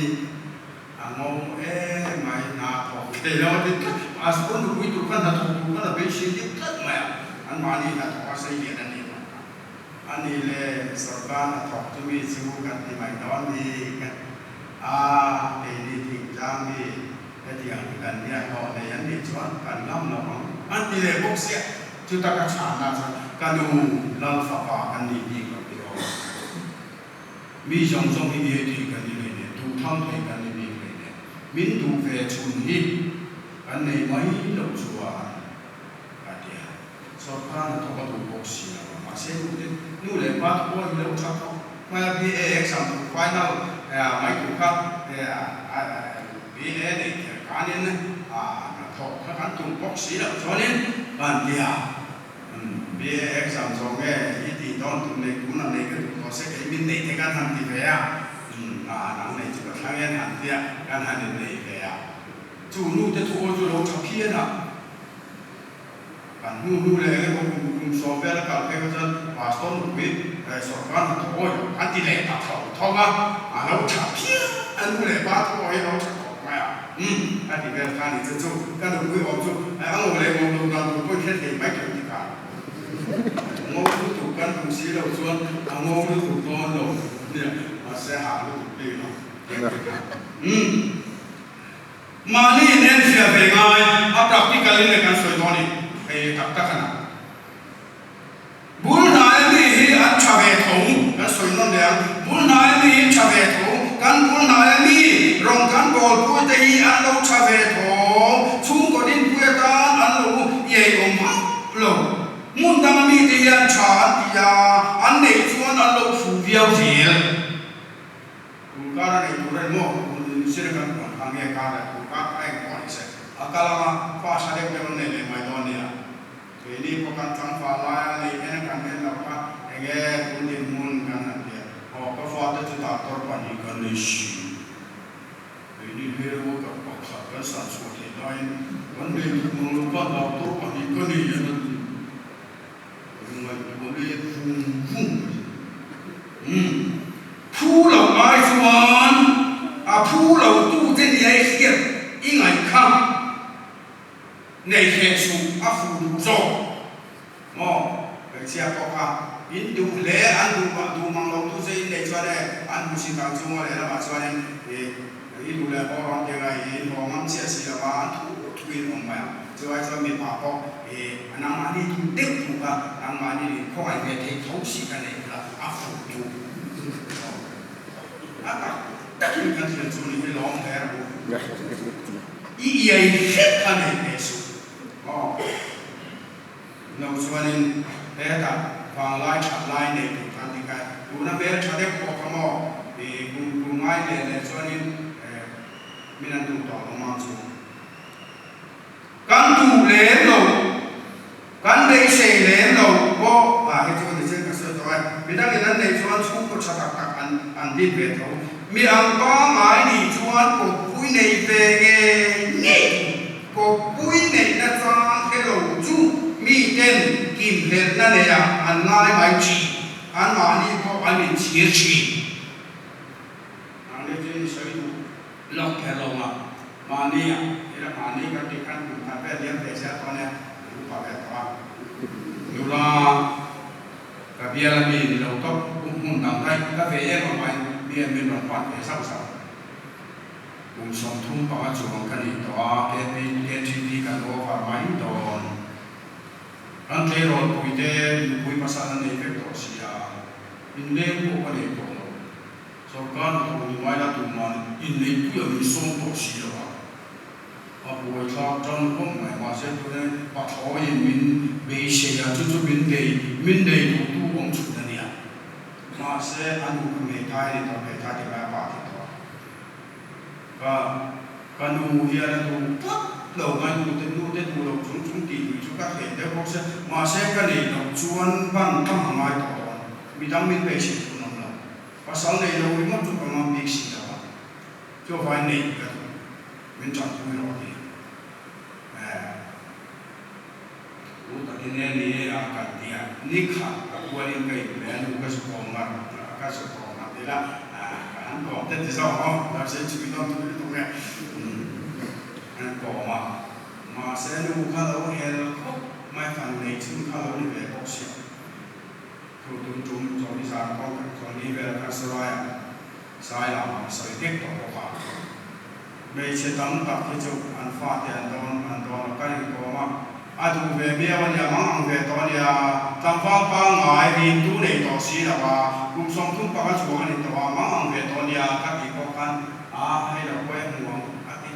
A ngo em mai, hna thawk thei lo a ti tlat. A school nupui tur kha hna thawk tur khan a beisei deuh tlat mai a, anmahni hna thawk a sei lian a ni mah kha. A ni le, sorkar hna thawk chu mi chu kan ti mai dawn ni ka a, keini thingtlang mi hetiang hi kan nia hlawh nei an nih chuan kan ngam lo ang an ti leh bawk sia. Chuta ka chhanna chuan ka nu Lal fapa kan nih bik lo ti aw. Mi zawng zawng hi VIP kan ni hlei nen, duhthang thei kan ni bik hlei nen. Min duh ve chhun hi kan nei mai loh chuan a ti a. Sawrkar hnathawk a duh bawk si lo a, mahse nu te nu leh pa te pawh hi lo tha khawp mai a, BA exam tur final mai tur kha BA neih kher kanin hnathawk kha kan tum bawk si loh chuanin kan ti a. BA exam zawng nge i tih dawn tum nei tuna nei ka duh tawh se kei min neih te kan han ti ve a, nang nei chu ka thlang en han tia kan han innei ve a. Chu nu te thu aw chu lo tha phian a. Kan hnu hnu leh eng emaw kum kum sawm vel a kal phei kha chuan Pastor nupui sawrkar hnathawk awi lo an ti leh ta tho tho a, a lo tha phian a nu leh pa thu awi a lo tha khawp mai a, umm a ti vel kha a ni chu chu ka nupui awm chu a ngo leh ngo lo dan tur pawhin hre thei mai tur ti kha ngo lutuk kan hmu si lo chuan a ngo lutuk dawn lo nia mahse hah lutuk bik lo umm. Mahni in enfiah ve ngai a practical in le kan sawi dawn i hei tak tak a na. Bul hnai a mi hi an tha ve tho kan sawi nawn leh ang. Bul hnai a mi hi tha ve tho, kan bul hnai a mi rawn kan bawlpui te hi an lo tha ve tho, chhungkaw dinpui atan an lo iai awm hauh lo. Hmun dang a mi te hian tha an ti a, an neih chuan an lo fu viau zel. Tun kar a nei tur a ni maw? Tun sir kan puan kha nge kar leh tun kar kha eng pawh a ni se. A kal anga fa hra deuh deuh an nei leh mai dawn nia. Keini pawh kan tlangval laia nei en kan en loh kha enge tun dinhmun kan han tia. Aw ka fate chu doctor pahnih kan nei si. Keini hero ka pakhat kan san chhuah theih laiin kan nei duh mang lo kha doctor pahnih ka nei an a ti. Ngaihtuah let vung vung mai. Umm. Phu lo ai chuan a phu lo tu te nia i hriat i ngaih kha nei hreh suh a fuh duh zawk maw hmeichhia pawh kha in duh hle an duh duh mang lo tu che in nei chuan e an hmu si tang chunga lehlamah chuanin i i duh leh haw rawn ti ngai i in haw ngam chiah si lova an thu thu in awm mai ang chuai chuan mipa pawh i nangmahni duh deuh duh kha nangmahni in khawngaih ve theih tho si kha nei ula a fuh duh a tak takin kan thian chu ni hi lawm hle rawh u. I iai hrep kha nei ve suh aw. No chuanin hetah vanglai that lai nei tur khan ti kha tuna hmel tha deuh pawh kha maw i kum kum ngai leh leh chuanin min an duh tawh lo mang chu. Kan duh lem lo, kan beisei lem lo pawh ah hi chu ni chiang ka sawi tawh e. Midangin an neih chuan chhungkaw tha tak tak an an din ve tho. Mi ang pangngai nih chuan kawppui nei ve ngei ngei tur. Kawppui neihna chang hre lo chu miten kimhlelhna neiah an ngai mai thin, anmahni pawh an inchhir thin. Nangni chu in sawi duh lawk kher lo ma, mahni ah ila mahni kan tih khan kum khat vel liam ve zel tawh ania, an upa ve tawh a. Nula ka bial a mi ni lo tawp, kum hmun dang daih ka ve em avangin mi an min rawn pan ve zauh zauh. Kum 35 chuang ka nih tawh a, KP, KTP kan over mai dawn. Kan tleirawl puite nupui pasal an nei vek tawh si a, inleng pawh ka nei tawh lo. Sawrkar hnathawk ni mai la tuman inneihpui a min sawm tawh si lo a, a buaithlak tan khawp mai. Mahse tuna pathlawiin min beisei a, chu chu min nei min nei duhtu awm chhun a nia. Mahse a nu kha hmeithai a ni tawh, hmeithai ti mai a pa ti tawh a. Ka ka nu hian a duh tlat lo ngai nu te nu te duh loh chung chung tih lui chu ka hreh deuh bawk sia. Mahse ka neih loh chuan ban ka hma ngai tawh dawn, midang min beisei tur an awm lo. Pasal nei lo ringawt chu ka ngam bik si lo a, chuvai neih ka duh, min tanpui rawh ti eh. U takin e ni e a kan ti a, ni khat ka kualin ka inpe a, nu ka zu kawm ngar ka zu kawm ngar ti la, ka han kawm te ti zawk maw, darse chhui dawn thui lutuk e, an kawm a, mahse nu kha lo hel khawp mai, fan nei chhun kha lo ni ve bawk sia. Thu tum tum chawlhni zan kawng kan chawlhni vel kha Sawlaiah zai lam an sawi vek tawh bawk a. Hmeichhe tam tak hi chu an fate an dawn an dawn a, kan inkawm a, a duh ve miau a nia, mang ang ve tawh a nia, tlangval pangngai rintu nei tawh si lo a, kum 35 chuang a ni tawh a, mang ang ve tawh a nia ka tih pawh khan a hei lo pawh e hmu ang a ti.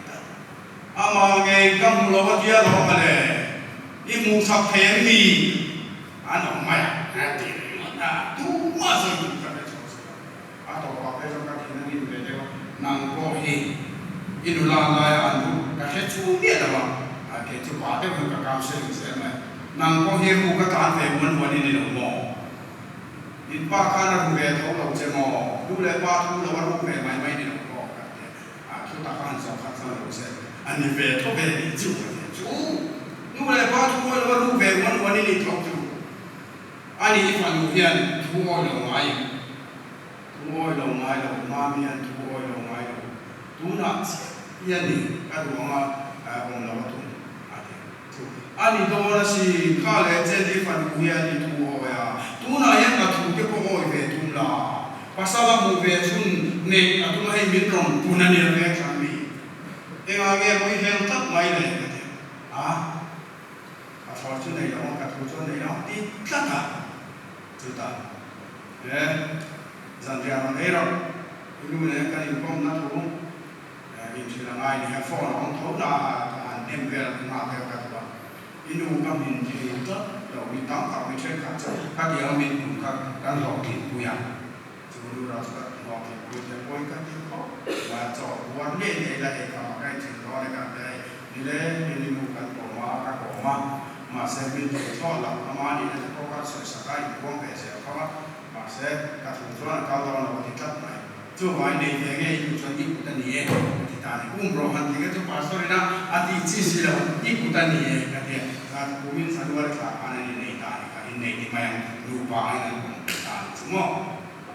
Amah ngei ka hmu lo a tia lawm a le, i hmuh chak thei em mi? An awm mai a, a ti ringawt a, tumah sawi tum ka hre chhuak si lo. A tawpah phei chuan ka thin a rin ve deuh a, nang pawh hi i nula laia an ruk ka hre chu miah lo a, a kei chu pa deuh hian ka counselling zel mai. Nang pawh hi ruk a tan ve huan huan i ni lo maw? In pa khan a ru ve tho lo che maw? Nu leh pa thu lo a ruk ve mai mai ni lo maw? Ka ti a, thu tak a han zawh kha chuan lo che a ni ve tho ve nih chu ka ti a, chu nu leh pa thu awi lo a ruk ve huan huan i ni tho chu a ni i fanu hian thu awi lo ngai em? Thu awi lo ngai lo, mami hian thu awi lo ngai lo, tunah chiah hian ni ka duh anga awm lo a tum a ti. Chu a ni dawn a si, kha leh chen i fanu hian i thu awi a, tunah hian ka thu te pawh awi ve tum la, pasal a hmuh ve chhun neih a tum a hei min rawn pun a nia veng thlang mi, engah nge maw i hel tlat mai le ka ti a, ka thlawr chu nei lo ang ka thu chu a nei lo ang ti tlat a, chutah he zanriah rawn ei rawh i nu nen kan inkawmna thu. Inhrilh a ngai ni hian phone a awm tho na a ka han hnem vel a nghak deuh ka duh a, i nu ka hmin thei tlat lo, mi tam tak mi thenkhat chu khatiang a min kum kha kan hlawhtlinpui a, chu nu erawh chu ka hlawhtlinpui te pawi ka ti khawp mai a, chaw buar ngei ngei la ei kham a ka inchhir dawn e ka ti a, hei nileng in i nu kan kawm a, ka kawm a, mahse min thei thlawt lo, ama nihna te pawh ka sawisak a, inpuang ve zel tho a, mahse ka thu chuan a kal dawn lo a ti tlat mai. Chuvai nei ve nge i duh chuan i kut a ni e ka ti ta a ni. Um rawh han ti nge chu pastor ina a tih chi si lo, i kut a ni e ka ti a. Chuan kumin January thla khan an innei ta a ni kha, innei ti mai ang nupa angin an awm ve ta a ni chu maw.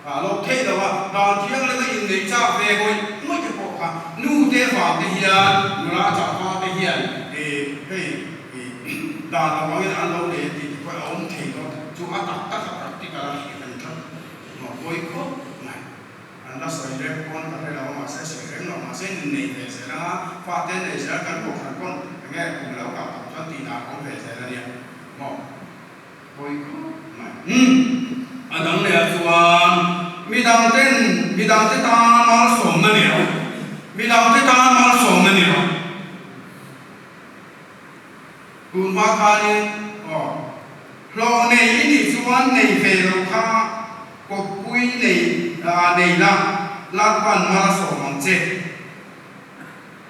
A lo theih lo a, dan thianghlim a inneih chak ve ngawih ngawih te pawh kha nu te vang te hian nula changva te hian hei dan lo angin an lo nei a tih te pawh a awm thei dawn chu a tak tak a practical a hrih a ni tlat. Maw pawi khawp mai. An la sawi rem pawn ka hre lo a, mahse sawi rem lo mahse in nei ve zel anga fate nei zel kan kohhran pawn enge kum lo kah tawh chuan tih dan awm ve zel a nia maw pawi khawp mai. Umm a dang leh ah chuan midang ten midang te tan malsawmna ni rawh midang te tan malsawmna ni rawh. Tun hma khanin aw hlawh nei i nih chuan nei ve lo kha kawppui nei nei la Lalpan mal a sawm ang che.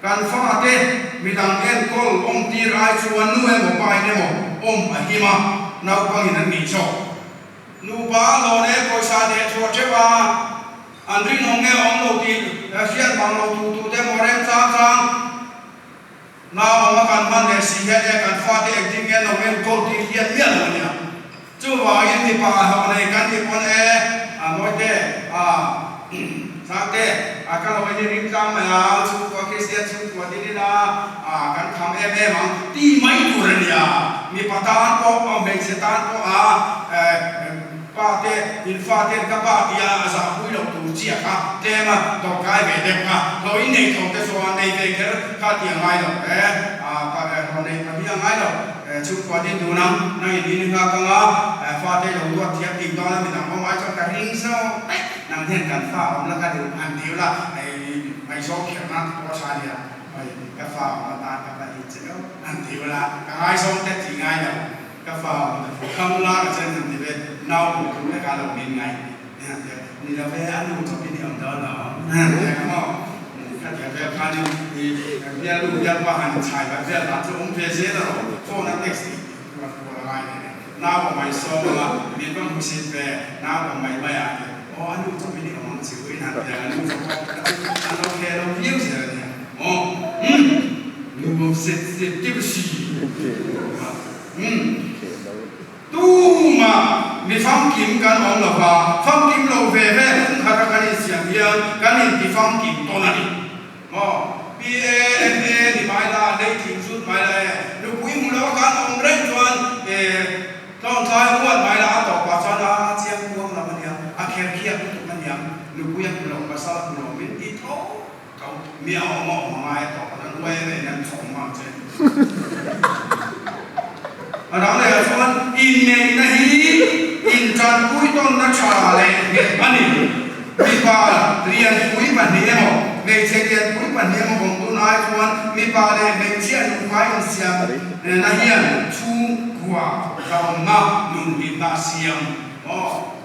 Kan fate midang enkawl awm tir ai chuan nu emaw pa in emaw awm a him a, naupangin an nih chawk. Nupa hlawh leh pawisa deh chhuah teuh a, an rinawm nge awm lo tih hriat mang lo tu tute emaw remchang chang. Nau awm a kan hman leh si hian e kan fate engtin nge an awm enkawl tih hriat miah lo a nia. Chuvangin mipa a hlawh nei kan tih pawn e a Mawite a Sangte a ka lo hi ring tlang mai a chhungkua Kristian chhungkua din ila a kan kham em em ang tih mai tur a nia. Mipa tan pawh a hmeichhe tan pawh a Pa te, in fa ten ka pa tia a zahpui loh tur chiah kha tlem a dawrkai ve deuh kha hlawh in nei tho te chuan nei ve kher kha ti a ngai lo e, a pa e hlawh nei pa hi a ngai lo e, chhungkua din dun ang nang in in nghak ang a, fa te lo duat thiam tih dawn a midang awm ai chuan ka ring zawk daih nang hian kan fa awm la ka duh han ti ula ngaihzawng kher nan te pawh a tha nia ka fa awm atan ka va in che deuh han ti ula ka ngaizawng te tih ngai lo. Ka fa kham la ka chen han ti ve, nau hmuh tur vek a lo min ngai ni han ti a, ni lo ve a nu chawp in i awm dawn lo han ti a maw, ka ti a vel khan in i bialnu bialpa han chhai vat vel dan chu awm ve zel a rawh, phone a text tih ruat kual a ngai hle nen, nau awm mai sawm ang a, min va hmu sit ve, nau awm mai mai a ti a, aw a nu chawp in i awm ang chu in han ti a, a nu chawp pawh an lo khe lo viau zel a nia maw, umm nu awm set set teuh si. Umm. Tumah mi famkim kan awm lo va, famkim lo ve ve hmun khata kan insiam hian kan inti famkim tawn a ni. Maw? PAMA ni mai la, lei thing zut mai la e, nupui hmu lo a kan awm reng chuan e tlawntlai huat mai la a tawpah chuan a chiang kuang lam a nia, a kher khiak lutuk a nia, nupui a hmu lo, pasal a hmu lo min ti tho tho, mi a awm a awm a ngai a tawpah chuan uai em em an chawm ang che. A dang lehah chuan inneihna hi intanpui tawnna tha leh nghet a ni. Mipa lianpui pahnih emaw, hmeichhe lianpui pahnih emaw awm dun ai chuan mipa leh hmeichhia nupa insiam na hian chhungkua zahawmna nun hlimna a siam maw?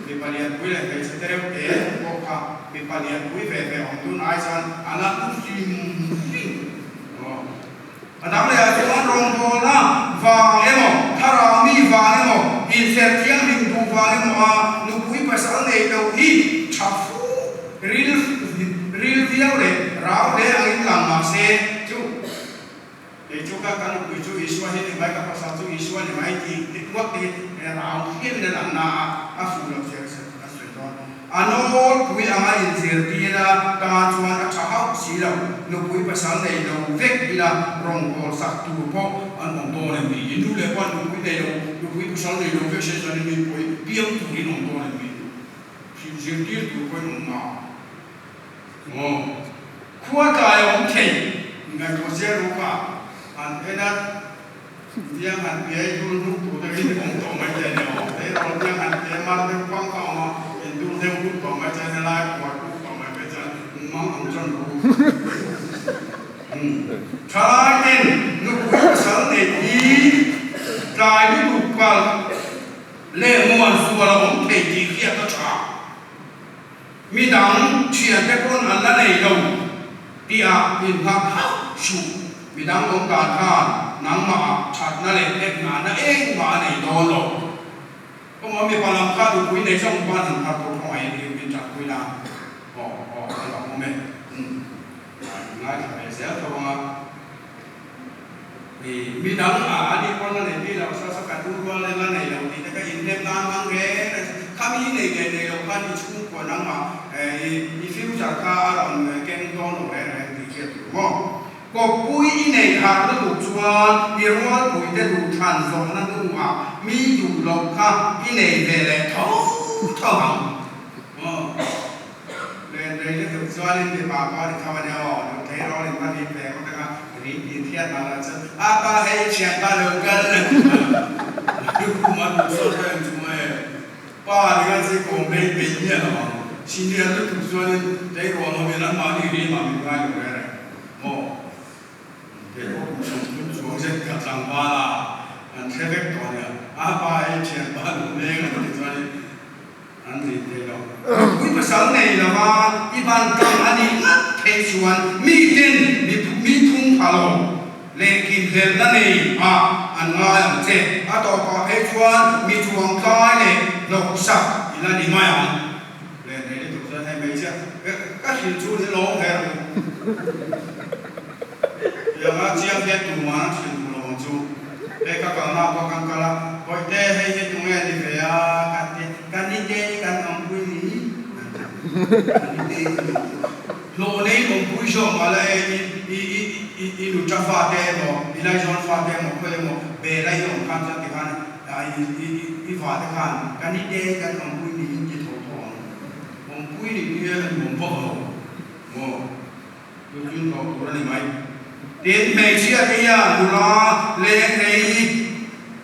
Mipa lianpui leh hmeichhe te reuh te pawh kha mipa lianpui ve ve awm dun ai chuan a la hlu hlim hlim maw? A dang leh ah chuan rawngbawlna vang emaw, thlarau mi vang emaw, inserh thianghlim duh vang emaw a nupui pasal nei lo hi tha fu ril ril viau leh rau hle angin lang mah se chu kei chu ka ka nupui chu Isua hi ni mai, ka pasal chu Isua ni mai tih ngawt te hi rau hliamin a lang na a, a fuh lo zir a sawi dawn. A nawlpui anga inzirtir a tan chuan a tha hauh si lo. Nupui pasal nei lo vek ila rawngbâwl sak tur pawh an awm dawn em ni? I nu leh pa nupui nei lo, nupui pasal nei lo vek se chuan i mipui piang turin awm dawn em ni? Zirtir tur pawhin awm na maw? Khua tlai a awm thei ngaihtuah zel ru kha an en a. Biang han piai dul hnuk tur te hi awm tawh mai che ni aw. Hei rawn biang han piai mar deuh pang ka awm a, in dul deuh hnuk tawh mai che ni lai kuai kuk tawh mai phei chuan mang ang chuan ru. Thalai ten nupui pasal neih hi tlai lutuk palh leh muan sual a awm thei tih hriat a tha. Midang thiante pawn an la nei lo tih-ah inhak hauh suh. Midang awm dan khan nangmah thatna leh heknahna engmah a nei dawn lo. Kawngah mipa lam kha nupui nei zawng ban an thar tur khawngaih in min thatpui na aw aw a lo awm e. Umm ngaithla ve zel tho ang a. I midang a ani pawn la nei bik lo, sa sa kan u rual la nei lo tih te kha inhnem nan hmang reng reng se, khami i nei leh nei lo khan i chhungkua nangmah i future kha a rawn keng dawn lo reng reng tih hriat tur maw? Kawppui i neih harh lutuk chuan i rualpui te duh than zawhna hnuah mi duh loh kha i nei ve leh tho tho ang maw? Len rei lutuk chuanin mipa pawh a ni tho a nia aw, nu tleirawl in va lim ve ngawt anga rin tih thiat mah lah chuan a pa hei thianpa lo kal a ti a, kum a duh sawt em chu maw e, pa ni khan si kawm rei peih miah lo ang, senior lutuk chuanin tleirawl ho hian anmahni rim ah min ngai lo reng reng maw. Kei pawh kum 30 chuang zet ka tlangval a, an hre vek tawh a nia, a pa hei thianpa lo leng an ti chuanin An rin thei lo. Nupui pasal nei lova i ban tlang a nih ngat theih chuan miten mi phung pha lo leh kimhlelhna nei ah an ngai ang che. A tawpah phei chuan mi chuang tlai leh hnawksak i la ni mai ang. Len nei lutuk chuan hei hmeichhia ka hrilh chu ni lawm her ang. Tianga chiang hian tuman an hrilh duh lo ang chu. Hei ka kalna pawh kan kal a, Bawihte hei hi tunge a ni ve a kan ti, Ka ni te hi kan awmpui ni kan ti, Ka ni te hi kan awmpui hlawh nei awmpui zawk mah la e, i i i i nu ta fate emaw, i laizawn fate emaw khawi emaw bela i awm khan chuan tikhan i i i vate khan ka ni te hi kan awmpui ni in ti tho tho ang, awmpui nih hi a nuam vak lo maw? Chu chu hlawh tur a ni mai. Tin, hmeichhia te hian nula leng rei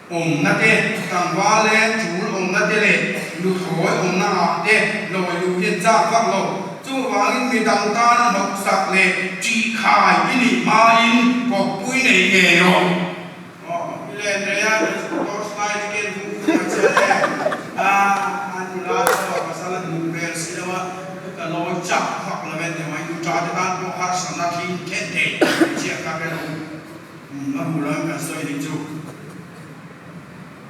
awmna te, tlangval leng tul awmna te leh nuthlawi awmna ah te lawi luh hi an chak vak lo. Chuvangin mi dang tana hnawksak leh ṭihkhai i nih hmain kawppui nei ngei rawh. Aw, i len rei a, torch light i ken vung vung mai che le. A, a nula chu a pasal a hmuh hmel si lo a, ka lawi chak vak lo e tih mai nu ṭa te tan pawh harsatna thlin khen thei hmeichhia kha ka lo a hmuh lo em kan sawi nih chu.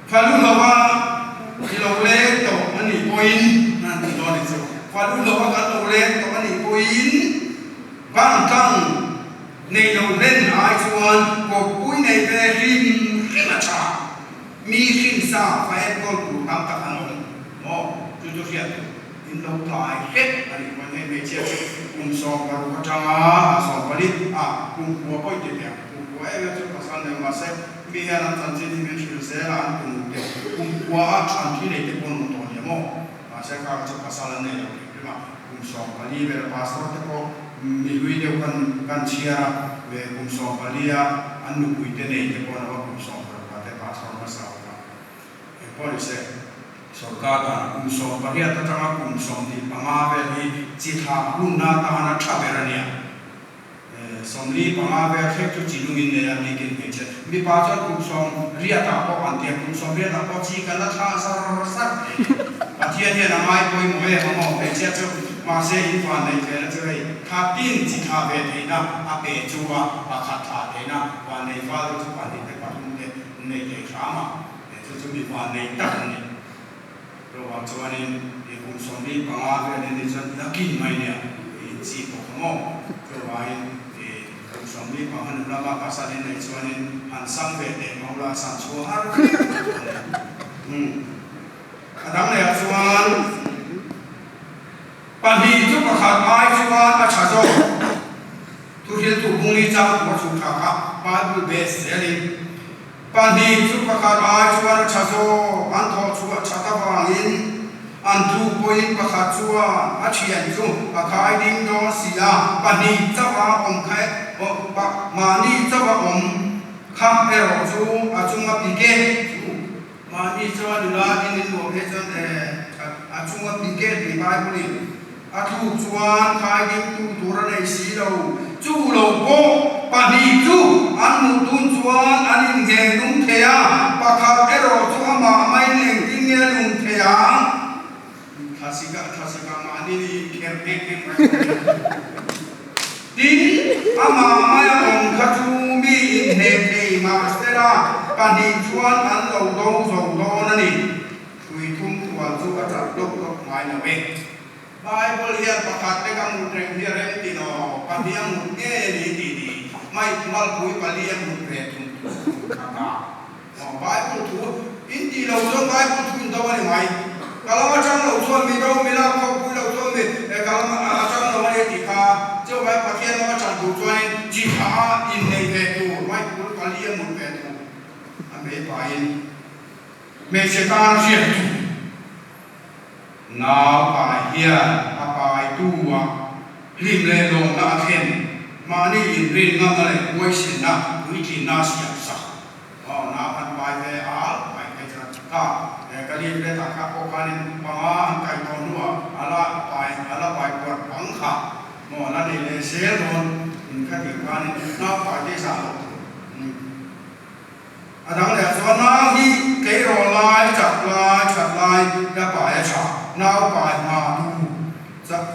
Fa lu lo a i lo leng tawh a nih pawhin an ti dawn nih chu. Fa lu lo a kan lo leng tawh a nih pawhin bang tlang Nei lo hlen ai chuan kawppui nei ve hlim hlim a tha. Mi hrinsa fa enkawl tur tam tak an awm maw? Chu chu hriat tur in lo tlai hlek a nih pawn hei hmeichhia chu kum 16 atanga 14 a kum kua pawh i ti teh ang. Kum kua em em chu pasal nei mahse mi hian an chanchin hi min hrilh zel a an kum te kum kua a than thi nei te pawn awm tawh nia maw? Mahse kha chu pasal an nei lo hrim hrim a, kum 14 vel pastor te pawh mi hlui deuh kan kan chhiar a, ve kum 14 a an nupui te nei te pawh an awm a, kum 16 te pastor hmasa awm a. Engpawh ni se, Sorkar dan kum 18 atanga kum 25 vel hi chi thlah hunna atana tha ber a nia. 45 vel thleng chu chi lungin nei a bikin hmeichhe mipa chuan kum 80 ah pawh an tia, kum 80 ah pawh chi kan la thlah zar zar thei. Pathian hian a ngai pawimawh em a maw hmeichhia chu mahse in van neih ve na chu hei kha tin chi thlah ve theihna a pe chu a pakhat thlah theihna van nei fal te chu pahnih te pathum te nei thei hram a. He chu chu mi van nei tak a ni. Rovah chuanin i kum 45 vel in ni chuan nakin mai nia i inchi bawk a maw? Chuvangin i kum 45 nu lama pasal in neih chuanin han sam ve teh mau la sam chhuah har viau a ni. Umm. A dang lehah chuan pahnih chu pakhat ai chuan a tha zawk. Thuhriltu bungli chang tur a chhuk tha kha Bible base zelin Pahnih chu pakhat ai chuan a tha zawk, an thawh chhuah that avangin an tluk pawhin pakhat chuan a thian chu a khai ding dawn si a, pahnih chauh a awm kha mahni chauh a awm kha erawh chu a chunga pike chu mahni chauh a nula in in nuam hle chuan a chunga pike tih Bible in A tluk chuan khai dingtu tur a nei si lo. Chu lo pawh pahnih chu an hmuh tun chuan an inngeng lung thei a, pakhat erawh chu amah maiin engtin nge a lung thei ang? Thlasika thlasika mahni ni inkher nghek nghek mai a ni. Tin, amah maia awm kha chu mi inhneh thei mahsela pahnih chuan an lo do zo dawn a ni. Hrui thum thuan chu a chat lawk lawk ngai lo e. Bible hian pakhat te ka mut reng hi a rem ti lo, pahnih a mut ngei a ni tih ni mai malpui pali a mut ve thung thung kha ta. Aw Bible thu in tih lo chuan Bible thu in do a ni mai. Ka lam atang lo chuan mi do, mi lak khawpui lo chuan mi ka lam atang lo a ni tih kha chuvangin Pathian lam atang tur chuanin chi tha a inneih ve tur, Bible pali a mut ve thung a mei pahin. Hmeichhe tan hriat tu nau pai hian a paitu a hlim leh lawmna a thlen, mahni inrin ngamna leh huaisenna puitlinna a siam sak. Aw, nau han pai ve al mai phei chuan kha ka leaflet ah kha pawh khanin panga an kai tawh hnuah a la pai a la pai kuat pang kha maw a la nei leh zel dawn in kha tih khanin nau pai te zah loh tur. A dang leh chuan nau hi tleirawl lai, chak lai, that lai la pai a tha. Nau pai hma tu chak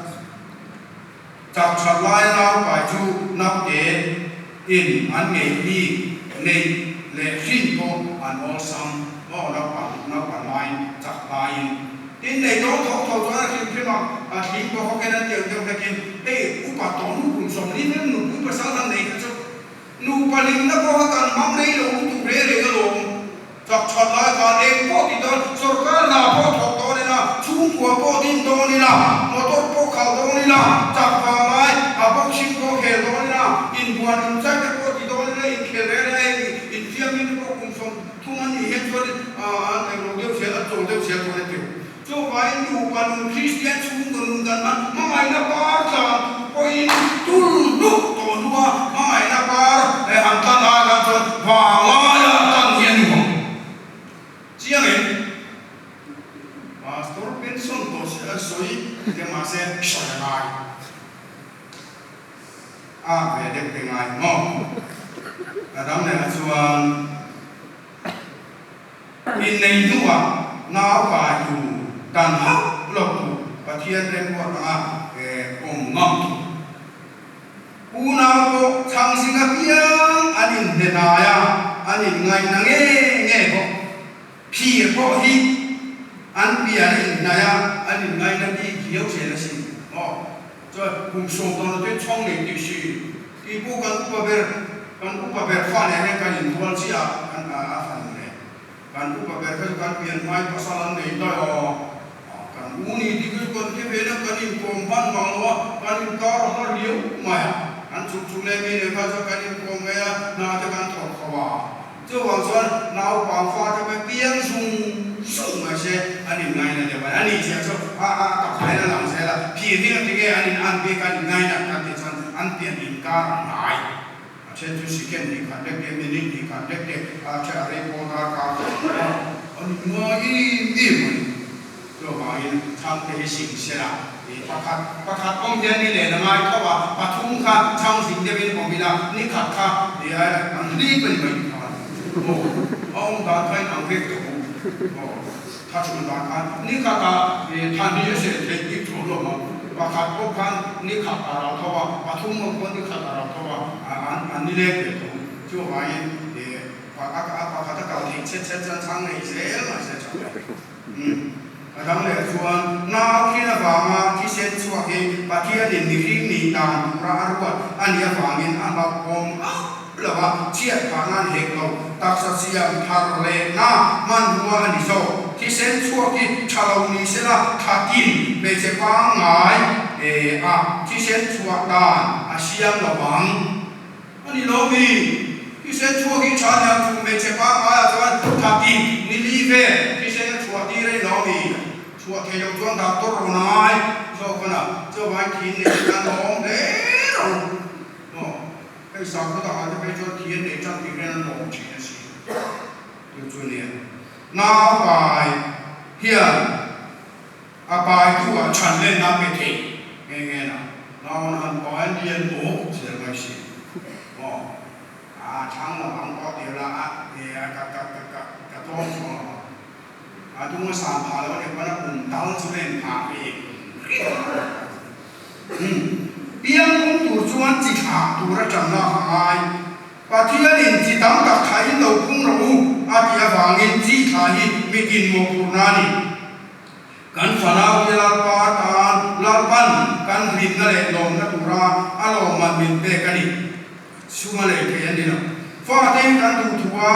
chak that laia nau pai chu naute in an ngei bik neih leh hrin pawh an awlsam maw naupang naupan laiin chak laiin. Tin nei dawn thawk tho chuan a hrim hrim a, a thling pawh khawkhen an tiang deuh hlekin hei upa tawh nu kum 40 vel nupui pasal han nei kha chu Nupa hlimna pawha kan hmang rei lo lutuk reng reng alawm. Chak that lai khan eng pawh ti dawn, sorkar hna pawh thawk dawn ila, chhungkua pawh din dawn ila, motor pawh khalh dawn ila, chak vang lai a boxing pawh khel dawn ila, inbuan inchai te pawh ti dawn ila, inkhel reng reng a heng infiammi te pawh kum 30 an nih hian chuan an englo deuh zel, an chawl deuh zel dawn a ti. Chuvangin nupa nun Kristian chhungkaw nun kan hman hmangaihna par tlan tur pawhin tul hnuk tawh hnua hmangaihna par han tlan ai khan chuan vanglai a tlan hi a ni ang. Chiang em? Pastor pension tawh si a sawi te mahse sawi a ngai. A ve deuh te ngai maw? A dang lehah chuan. Innei hnuah nau kai tu dan hauh lo tu Pathian remruat anga awm ngam tu. Unau pawh chhang zing apiang an inhne hnai a, an inngaihna nge nge bawk. Phir pawh hi an pian a inhnai a, an inngaihna bik viau zel asin. Aw, chuan kum sawm tawh na te chhawng nei tih si. Tih pawh kan upa ber, kan upa ber fa nen hian kan inrual chiah a, kan a fanu nen. Kan upa ber kha chu kan pian hmai pasal an nei daih a, kan u ni tih kha chu kan hre ve na, kan inkawm hman mang lo a, kan inkar a hla riau mai a. Kan chhuk chhuk leh mi nen kha chuan kan inkawm ngei a, hna te kan thawk kho a. Chuvang chuan naupang fate pawh piang zung zung mai se an inngaina deuh a ni. A nih chiah chu a a takhain a lang zel a, phir hi engati nge an in an bik an inngaina kan tih chuan an pian inkar a hnai. A then chu second hnih khat lek te, minute hnih khat lek te, a then a rei pawl dar kar tawh a, an inngai em em a ni. Chuvangin chhang te hi sing sela, pakhat pakhat awm hian ni len a ngai tho a, pathum kha chhang zing deuhin awm ila, ni khat kha an hlip a ni mai khan aw, a awm dan kha in ang vek tho aw, tha chhun dan khan ni khatah tha hnih a seh theih bik tho lo ang, pakhat pawh khan ni khat a ral tho a, pathum awm pawh ni khat a ral tho a, an ni leng ve tho. Chuvangin pakhat a kal theih chhet chhet chuan chhang nei zel mai se tha hle. Umm. A dang leh chuan nau thin avanga thisen chhuak hi Pathianin mihring nih dan tura a ruat a nih avangin a hlauhawm hauh lo a, chhiat phah nan hek lo. Taksa siam thar lehna hmanrua a ni zawk. Thisen chhuak hi tha lo ni sela thatin hmeichhe pangngai a thisen chhuah dan a siam lo ang. A ni lo mi? Thisen chhuak hi tha nia chu hmeichhe pangngai ah chuan thatin ni li vel thisen a chhuah tir a ni lo mi? Chhuah thei lo chuan doctor rawn a ngai zawk a na, chuvangin thin nei te tan a awm hle ro. Aw, hei sakhaw dangah te phei chuan thi an nei tan tih hian an lawm thin a si. Chu chu nia. Naupai hian A paitu ah chhan lenna pe thei nghe nghe na nawn han pai lian awk zel mai si maw a thlang lo ang pawh ti la a ka ka ka ka ka tlawm chuang lo ang a dung a san phah lo a nih pawn a pum tal chu len phah ve umm piang pum tur chuan chi thlah tur a tan lak a ngai Pathianin chi tam tak thlahin lo pung rawh u a tih avangin chi thlah hi mitin mawhphurhna a ni. Kan fanaute Lalpa tan Lalpan kan hlimna leh lawmna tura a lawmman min pek a ni. Suma lei thei an ni lo. Fate hi kan duh thu a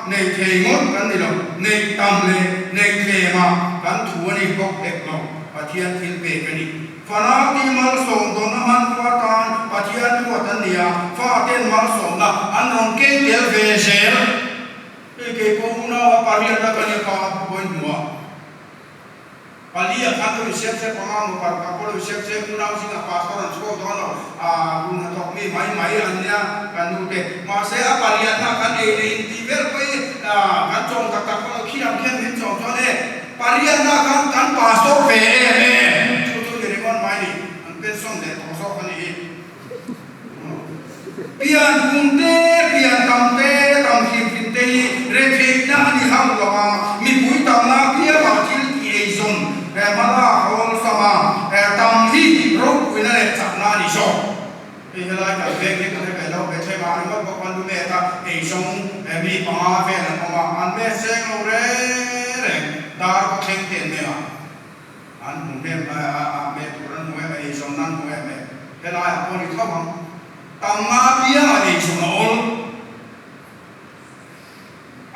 neih thei ngawt kan ni lo. Neih tam leh neih tlemah kan thu a ni bawk hek lo. Pathian thil pek a ni. Fanaute hi malsawm dawnna hmanrua tan Pathian ruat an ni a, faten malsawmna an rawn keng tel ve zel. Hei kei pawh unau a pariatna ka nia pa pawi hmu a. Pali ah khan lo insiam se panga maw paruk ah pawh lo insiam se unau zingah pastor an chhuak dawn lo a hun hnathawk mi mai mai an nia kan nu te. Mahse a pariatna ah khan ei leh in tih vel pawh hi kan chawm tak tak pawh lo khi ang khian min chawm chuan e pariatna ah khan kan pastor ve em em chu chu ni ringawt mai ni an pension leh tawh zawk a nih hi. Pian kum te, pian tam te, tam hrim hrim te hi retheihna a ni hauh lo a, mipui tamna apiangah thil tih eizawn hmalak a awlsam a, tam hi ropuina leh chakna a ni zawk. Hei helai kan veng hi ka hre ve lo, Bethlehem ah ringawt pawh khan lu met a, eizawng mi panga vel an awm a, an met seng lo reng reng, dar ka thleng te an meng a. An hmu hnem a, a meh tur an hmu em, a eizawnna an hmu em e. Helaiah pawh ni tho ang. Tamna apiangah eizawn a awl.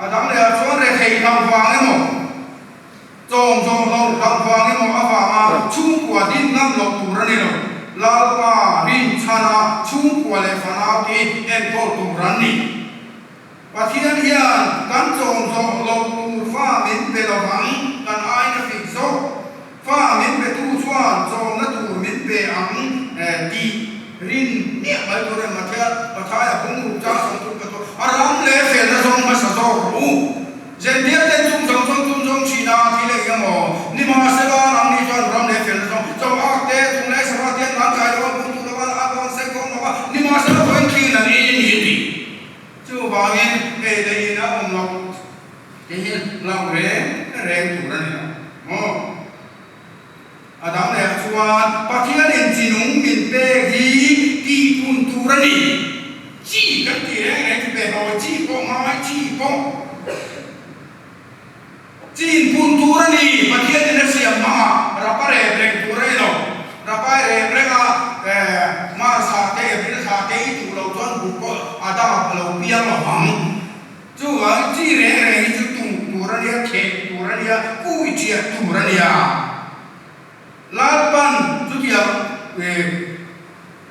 A dang lehah chuan retheih hlauh vang emaw, chawm zawh loh hlauh vang emaw avanga chhungkua din ngam loh tur a ni lo. Lalpa rinchhana chhungkua leh fanau te enkawl tur an ni. Pathian hian kan chawm zawh loh tur fa min pe lo ang, kan aina fik zawk. Fa min petu chuan chawmna tur min pe ang tih rin miah mai tur a ni. Mathian Mathaia bung ruk chang sawm thum ka tuah a ram leh felna zawng hmasa zawk rawh u. Zirtir ten chung zawng zawng chung zawng thin a thil eng emaw nimahsela nangni chuan ram leh felna zawng chaw ak te chung leh sava te an lan kai lo a, bung tur lo a, a dawn seng kawng lo a, nimahsela vawiin thlin an ei a ni a ti. Chuvangin ei leh in a awm loh te hi hlauh reng reng tur a ni lo maw? A dang leh chuan Pathianin chi nung min pek hi tihpun tur a ni. Chi kan tih reng reng chu pe hlawh chi pawh ngai chi pawh chi inpun tur a ni. Pathianin a siam hmangah rapa rep reng tur a ni lo. Rapai rep reng a March thla te April thla te i tuh loh chuan buh pawh a dang a lo piang lo ang. Chuvangin chi reng reng hi chu tuh tur a nia, theh tur a nia, kui chiah tur a nia. Lalpan chutiang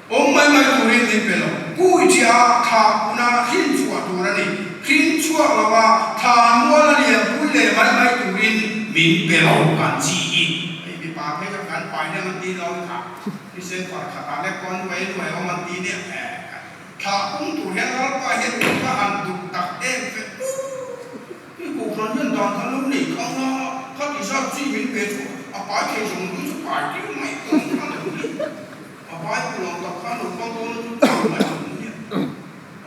awm mai mai turin min pe lo. Kui chiah a thlah huna hrin chhuah tur a ni. Hrin chhuak lova thla mual a lian pui leh mai mai turin min pe lo kan chi hi. Hei mipa phei chuan kan pai nia man ti lo i kha thisen far khatah lek pawh nuai nuai awm an ti nia. Thlah pung tur hian Lalpa hian min va han duh tak em ve u. Hei Kohhran hian dan kha lo nei khang a, khati zat chi min pe chu a A pai thei zawng lui chu pai tir mai awm kha lo ni. A pai pawh lo tak khan lo kal dawn chu tir mai awm nia.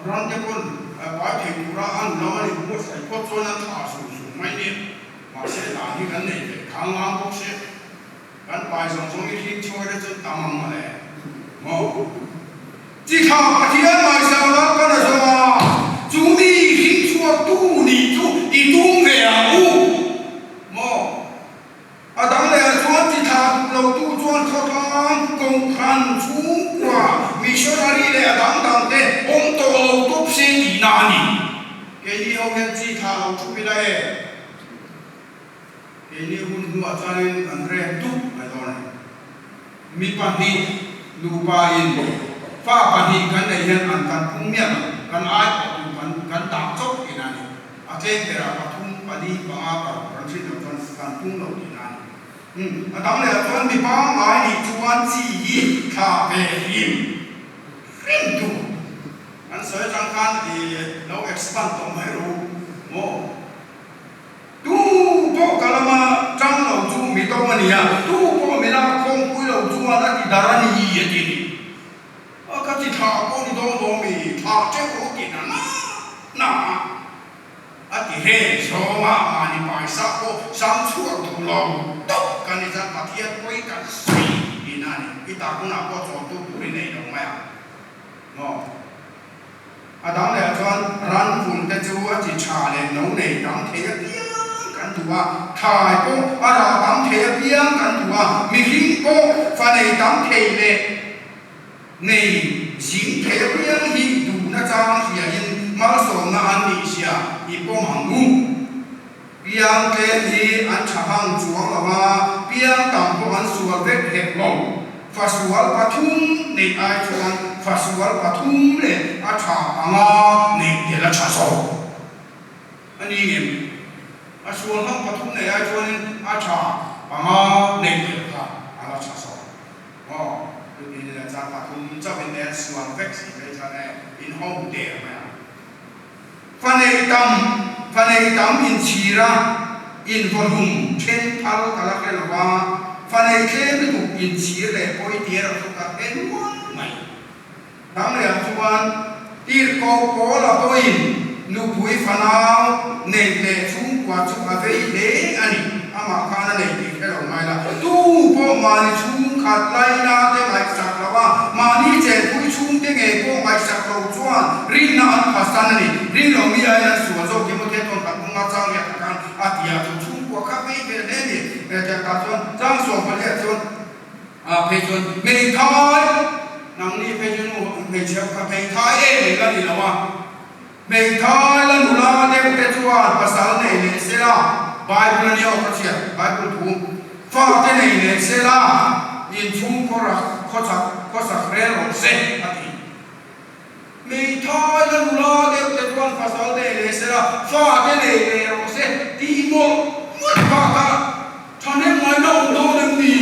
Ran te pawn a pai thei tura an lam a ni buatsaih phawt chuan an thlah sung sung mai nia. Mahse dan hi kan nei ve khang ngang bawk se. Kan pai zawng zawng hi hring chhuai te chu tam ang mawle maw? Chi tha Pathian ngaihsang Lalpan a zawng a, chu mi hring chhuak tu nih chu i tum ve ang u maw? A dang leh ah chuan chi tha duh lo tu chuan khawtlang, kohhran, chhungkua, missionary leh a dang dang te awm tawh lo tawp se tihna a ni. Keini ho hian chi tha lo thup ila e. Keini hun hnuah chuanin kan rem dup mai dawn a ni. Mi pahnih nupa in fa pahnih kan neih hian an kan pung miah lo, kan ai pawh tur kan kan dah chawp tihna a ni. A tlem berah pathum, pali, panga paruk kan hrin loh chuan kan pung lo tihna a ni. Umm a dang lehah chuan mi pangngai nih chuan chi hi thla ve hlim hrim tur. An sawi atang khan i lo expand tawh mai ru maw? Tu pawh ka lama tang lo chu mi dawng a ni a, tu pawh mi lak khawmpui lo chuan a ti dar a ni a ti a ni. A ka ti thlah pawh ni dawn lo mi thlah teuh rawh ti na na na a, a ti reng zawng a, mahni paisa pawh sam chhuak duh lo tawp kan ni chuan Pathian pawi kan sawi tihna a ni. I tak hunah pawh chawltu tur i nei lo mai ang maw? A dang leh ah chuan ran vun te chu a chi tha leh no nei tam thei apiang kan duh a, thlai pawh a rah tam thei apiang kan duh a, mihring pawh fa nei tam thei leh nei zing thei apiang hi duhna chang hriain malsawmna an nih zia i pawm ang u. Piang tlem hi an tha hang chuang lo a, piang tam pawh an sual vek hek lo. Fasual pathum neih ai chuan fasual pathum leh a tha panga neih tel a tha zawk a ni ngem? A sual hmang pathum neih ai chuanin a tha panga neih tel kha a la tha zawk. Aw, chutin leh chuan pathum chauhin e sual vek si phei chuan e in ho der mai ang. Fa nei tam, fa nei tam inchhir a, invawhlum then phal ka la hre lo va, fa nei tlem lutuk inchhir leh pawi ti erawh chu ka hre nual mai. Dang lehah chuan tirhkoh pawl a pawhin nupui fanau neih leh chhungkua chu a vei hle a ni. Amah khan a nei tih hre lo mai la. Tu pawh mahni chhungkhat laina te ngaihsak lo a, mahni chenpui chhungte ngei pawh ngaihsak lo chuan rinna an phasan a ni. Rin lo mi aiin an sual zawk Timothea chuan kan bunga chang riak tak khan a ti a, chu chhungkua kha vei ve hle a ni. Tiang tah chuan chang sawmpaliah chuan phei chuan hmeithai, nangni phei chu nu hmeichhe kha hmeithai em em la ni lo a, Hmeithai la nula deuh te chuan pasal nei leh se la, Bible a nia aw ka chhiat, Bible thu, fa te nei leh se la, inchhung khawrak khawchak khawsak rel rawh se a ti. Hmeithai la nula deuh te chuan pasal nei leh se la, fa te nei leh rawh se tih mawlh mawlh bakah thahnem ngaihna awm dawn em ni?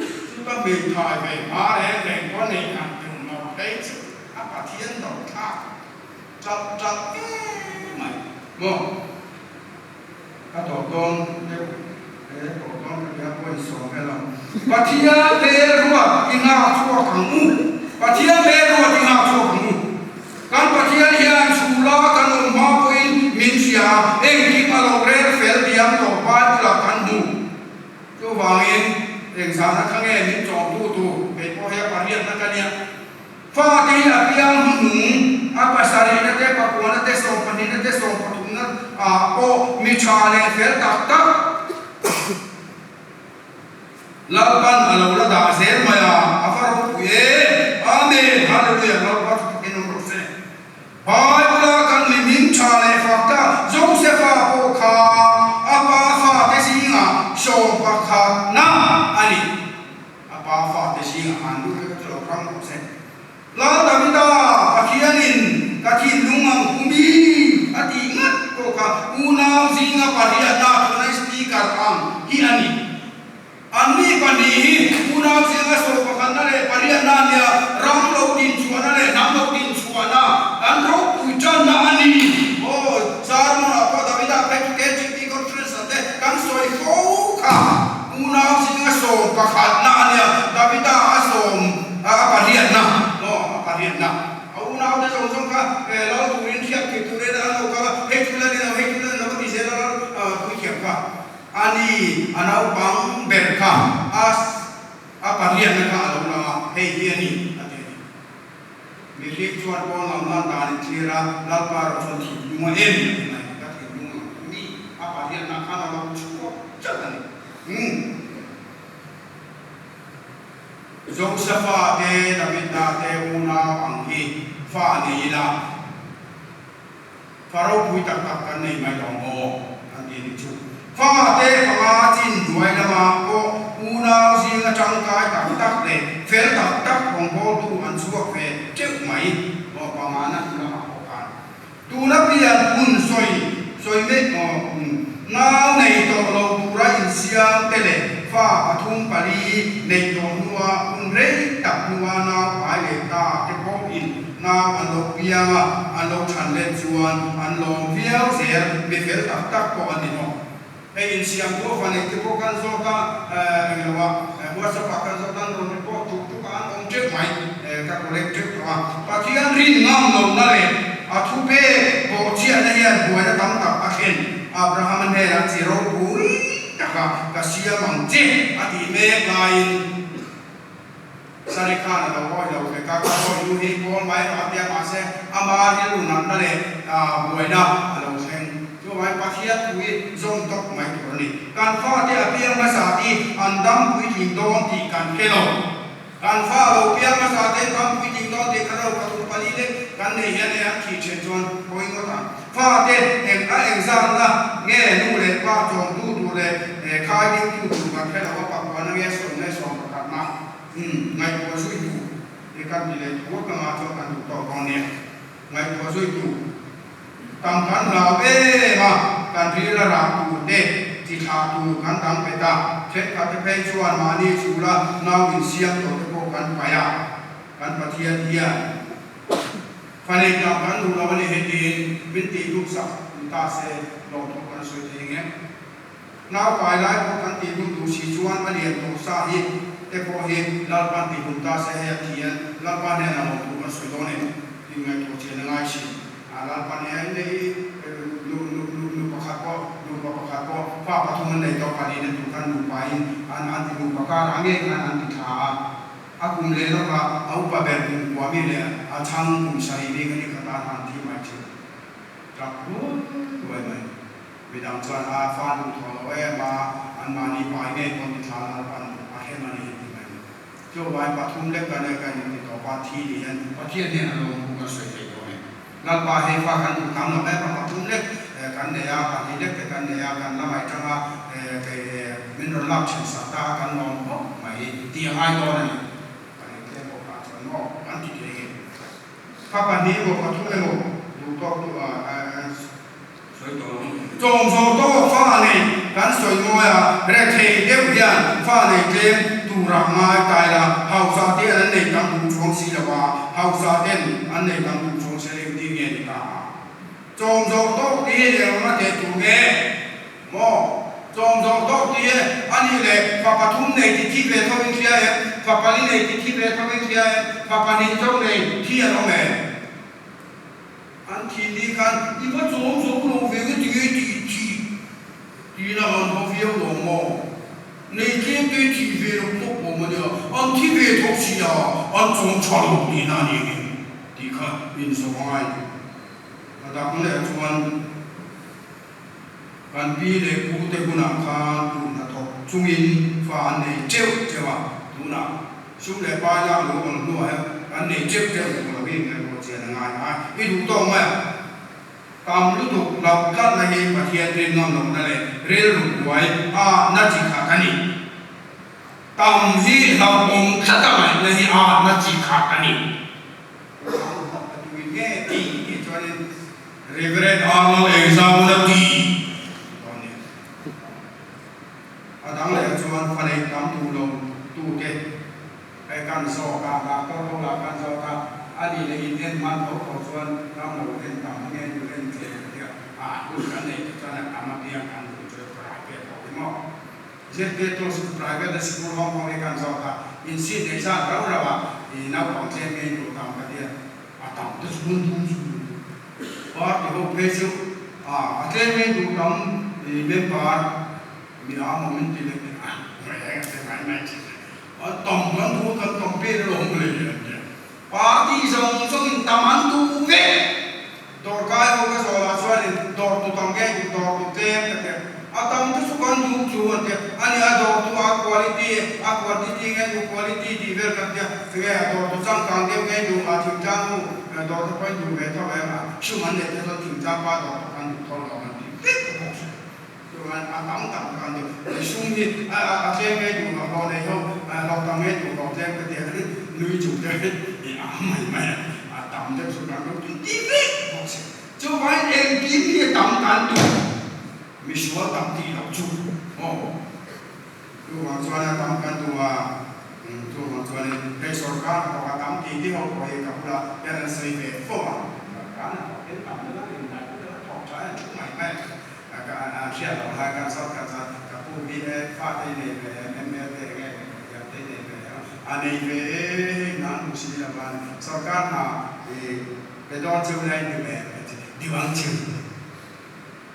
Chu ka hmeithai ve hma reng reng pawh nei han tum lo phei chu a Pathian do thlak ṭalh ṭalh em mai maw? Ka tawh dawn deuh he tawh dawn ka tia pawh insawm vel ang. Pathian hmel ruat i nghak chhuak ang u. Pathian hmel ruat i nghak chhuak ang u. Kan Pathian hian chhula kan awm hma pawhin min hria a, engkim a lo rel fel diam tawh Bible-ah kan hmu. Chuvangin, eng zahna kha nge min chawmtu tur? Kei pawh hei a pariatna ka nia. Fate hi a piang hnuhnung, a pasarihna te, pakuana te, sawmpahnihna te, sawmpathumna ah pawh mi tha leh fel tak tak Lalpan a lo la dah zel mai a, a va ropui e! Amen! Hallelujah! Lalpa chu takin awm rawh se. Bible-a kan mi hming tha leh fak ta Josepha pawh kha a pa fate zingah sawm pakhatna a ni. A pa fate zingah han lut kha chu lo hrang rawh se. Lal Davida Pathianin ka thinlung ang pu mi a tih ngat pawh kha unau zinga pariatna tuna speaker ang hi a ni. Anni pahnih hi unau zinga saw pakhatna leh pariatna a nia, ram lo dinchhuahna leh hnam lo dinchhuahna an ropui tanna a ni. Aw, Sermon-ah pawh Davida phei chu KGP Conference-ah te kan sawi fo kha. Sawmpakhatna a nia, Davida a sawm a pariatna, maw a pariatna. A unaute zawng zawng kha lal turin hriat theih turin an lo kal a, hei chu la ni lo, hei chu la ni lo ka ti zel a, lal puithiam kha a ni, a naupang ber kha a a pariatna kha a lo lang a, hei hi a ni a ti a ni. Mihring chuan pawn lam lan dan in thlir a, Lalpa erawh chuan thinlung a en a ti mai. Ka thinlung ang mi a pariatna khan a lo chhuak chat a ni. Umm. Josefa te, Davida te unau ang hi fa nei ila, fa ropui tak tak kan nei mai lo maw? An ti nih chu. Fa te panga chin hnuai lamah pawh unau zinga tangkai tak tak leh fel tak tak rawngbawltu an chhuak ve teuh mai maw panga na hnu lamah pawh khan. Tuna pian hun sawi sawi mek maw? Nau nei tawh lo tura insiam te leh fa pathum pali neih tawh hnua hun rei tak hnua nau pai leh ta te pawhin nau an lo piang a, an lo than let chuan an lawm viau zel, mi fel tak tak pawh an ni hlawm. Hei insiam pawh fa neih te pawh kan zawt a, englo ah WhatsApp ah kan zawt a, an rawn report tuk tuk a, an awm teuh mai, ka collect teuh tawh a. Pathian rin ngam lohna leh a thupek bawhchhiatna hian buaina tam tak a thlen. Abrahama hnenah chi ropui taka ka siam ang che a tih mek laiin, Sari khan a lo awi lo ve ka, ka hawi nu hi kawl mai rawh a tia mahse ama rilru natna leh buaina a lo thleng. Chuvangin Pathian thu hi zawm tawk mai tur a ni. Kan fate a piang hmasa hi an dam puitling dawn tih kan hre lo. Kan fa a lo piang hmasa ten dam puitling dawn tih kan lo pathum pali lek kan nei hian e an thih then chuan hawi ngawt ang. Fate eng a engzatna nge nu leh pa chawmtu tur leh khai dingtu tur kan hre lo a, pakuana nge sawm leh sawm pakhatna ngaihtuah zui tu hi kan ti leh tur ka ngah chuan kan duh tawk dawn nia. Ngaihtuah zui tu tam kan hlau em a, kan ril a rah tur te chi thlah tur kan dang bet a, thenkhat te phei chuan mahni chhula nau insiam tawh te pawh kan paih a, kan Pathian hian. Fa nei tak kan duh lo a ni hei tiin min tih hlum sak ni ta se lawmthu kan sawi thei nge. Naupai lai pawh kan tih hlum duh si chuan a lian tawh sa hi te pawh hi Lalpan tih hlum ta se hei a thi a, Lalpa hnenah lawmthu kan sawi dawn em tih ngaihtuah chian a ngai si. A Lalpan he nei nu nu nu nu pakhat pawh nupa pakhat pawh fa pathum an nei tawh paliin a duh khan nupain an an ti nupa karah ngei khan an ti thla a. A kum leh lawkah a upa ber kum kua mi leh a chhang kum sarih mi kha ni khat a han thi mai thin. Tap ruai ruai mai. Midang chuan a fa duh thaw lo em a, anmahni pai ngei pawn ti thla Lalpan a hrem a ni ti mai. Chu vai pathum lek kan e ka in ti tawp a, thi ni hian Pathian hian a lawm thu kan sawi thei dawn e. Lalpa hei fa kan duh tam lo em a, pathum lek kan nei a, pahnih lek te kan nei a, kan la mai tang a, kei min rawn lak thin sak ta a kan lawm khawp mai tih a ngai dawn a ni. Kan engtlem pawh kha chuan maw kan ti thei nge? Fa pahnih emaw pathum emaw duh tawk tu a sawi tawh lo. Chawm zawh tawk fa nei kan sawi mawi a, rethei deuh hian fa nei tlem tura ngai tai la, hausa ten an nei tam duh chuang si lo a, hausa ten an nei tam duh chuang si lo tih nge ni ta a. Chawm zawh tawk tih hi eng anga teh tur nge maw? Chawm zawh tawk tih hi a nih leh fa pathum nei ti thi ve tho in hria em? Fa pali nei ti thi ve tho in hria em? Fa pahnih chauh nei thi an awm em? An thih ni khan i va chawm zo lo ve nge ti nge tih thih tih na an haw viau lo maw? Nei tlem te thih ve lo tawk awm a nia, an thi ve tho si a, an chawm tha lo tih na a ni nge tih kha inzawh a ngai. A dang leh chuan kan pi leh pu te hunah khan tun hnathawk chungin fa an nei teuh teuh a, tunah Sum leh pai lak lo awm hnuah hian kan nei teuh teuh duh lo hi ngaihtuah chian a ngai a, i duh tawk mai a. Tam lutuk hlauh tlatna hi Pathian rin ngam lohna leh rilru buai a na chi khat a ni. Tam hi hlauhawm tlat a ngaihna hi a na chi khat a ni. Nge tih tih chuanin Reverend Arnold Engzamuna ti dawn nia. A dang leh chuan fa nei tam duh lo tute hei kan zawk a, doctor ho lah kan zawk a, a nih leh in en hman tho tho chuan ram lo en tam nge nu en tlem tia a hun kan neih te chuan a tam a piang kan duh chu rai ve tawh hi maw. Zirtirtu private sikul hawng ho hi kan zawt a, in seat nei zat rauh rauh a, i naupang tlem nge in duh tam ka tia, a tam te chu hun thum chu party ho phei chu a a tlem nge in duh tam i member mi a maw min ti leh a mai a ti mai mai thin a, an tam kan duh a kan tam vel alawm le an tia. Party zawng zawngin tam an duh vek. Dawrkai ho ka zawhlah chuanin dawrtu tam nge duh dawrtu tlem ka tia. A tam te chu kan duh chu an tia. Ani a dawrtu a quality a quantity nge duh quality tih vel kan tia. Tinge a dawrtu changkang deuh nge duh a thingtlang ho dawrtu pawhin duh ve tho em a sum an neih te chuan thingtlang pa dawrtu kan duh tho lo an ti vek bawk si. Chuan a tam tam kha an ni. Sum hi a tlem ngei duh lo, hlawh nei ho, hlawh tam ngei duh hlawh tlem ka ti a, nui chung te hian i a mai mai a, a tam deuh chu kan lo tun ti vek bawk si. Chuvangin engkim hi a tam kan duh, misual tam tih loh chu aw. Chuvang chuan a tam kan duh a, chuvang chuanin hei sorkar hnathawk a tam tih tih ho pawh hi ka bulah hian an sawi ve fo a, sorkar hnathawk hi an tam deuh a, indaih deuh a thawk tha a, an thu mai mai a. Ka hriat loh lai kan zawt kan zawt ka pu hi e fate i nei ve em ML te enge thiam te i nei ve em a nei ve e hei hna an hmu si lo a sorkar hna i pe dawn cheu lai in duh em ka ti duh ang cheu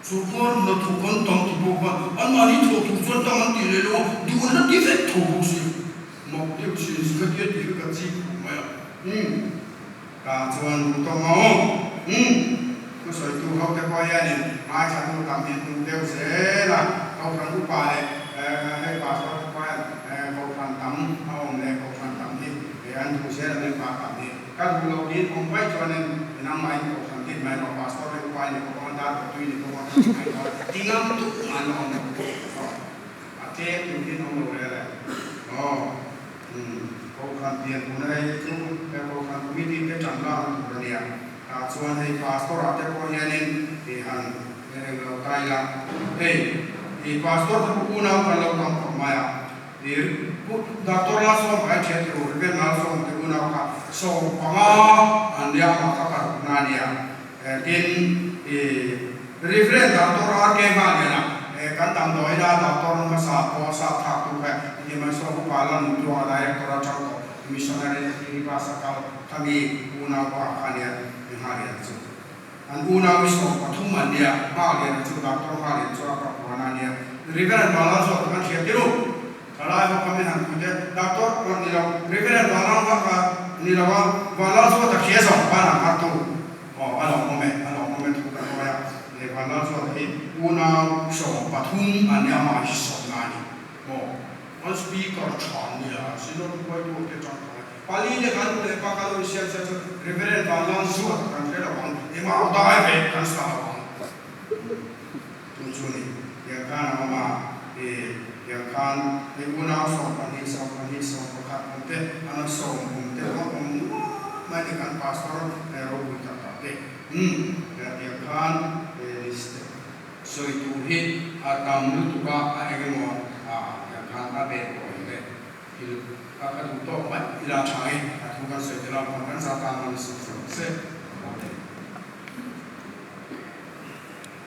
sorkar hna thawk an tam ti bawk a an mahni thawh tur chuan tam an tih leh lo a duh an la ti vek tho bawk si mak deuh thin ka tia tih kha ka chik khawp mai a umm. Tah chuan duh tawh maw? Umm. Thusawitu hote pawh hianin ngaithlatu tam hi an duh deuh zel a, Kohhran upa leh hei pastor te pawh hian Kohhran tam a awm leh Kohhran tam hi an duh zel a member tam hi. Ka duh loh tiin awm vaih chuanin nangmahin Kohhran din mai rawh, pastor leh upa i ni bawk a, dar bawhtui i ni bawk a, ka ti mai dawn. Ti ngam tum an la awm lo. A tlem tur hian awm lo rel e. Aw. Umm, Kohhran pian huna hei hi chu he Kohhran Committee te tan lakna tur a nia. Tah chuan hei Pastor ah te pawh hianin i han eng lo ta ila. Hei, i Pastor te pawh unau kan lo tam khawp mai a. I Pu Doctor Lalsawm kai thian tur Rev Lalsawm te unau kha 15 an nia mah kha parukna a nia. Tin, i Rev. Doctor RK Nghahliana, kan damdawiina doctor hmasa pawh sap thlaktu kha i ti mai saw upa la nun tluanga director atang tawh missionary Kiribati a kal khami unaupa kha nia i Nghahliana chu. An unau i 13 an nia, Nghahliana chu doctor Nghahliana chu a papuana a nia. Rev. Vanlalzuata kan hriat tirh u. Thalai ho kha min han pui teh. Doctor pawh ni lo, Reverend Vanlal hma kha ni lo a, Vanlal chu a ta hria zawng ban ang hartu. Aw, a lawmawm e, a lawmawm e thu ka nawi a. He Vanlal chuan hi unau 13 an nia amah hi sawmna a ni. Aw, an speaker tha an nia, Synod hruaitu te tang tawh e. Pali te kan duh leh pa ka lo insiam sia chu Reverend Vanlal zuat kan hre lo ang, ema au dai ve kan sa lo ang. Chu chu ni, tiang khan a awm a, i tiang khan hei unau 12, 12, 11 awm te, an a sawm awm te pawh awm nual mai ni kan pastor ropui tak tak te. Umm, tiang khan list sawi tur hi a tam lutuk a, a eng emaw a tiang khan a bet tawh ang le. Thil ka duh tawk mai ila tha e, a thu kan sawi tel a, kan zah tan a ni sawk sawk se.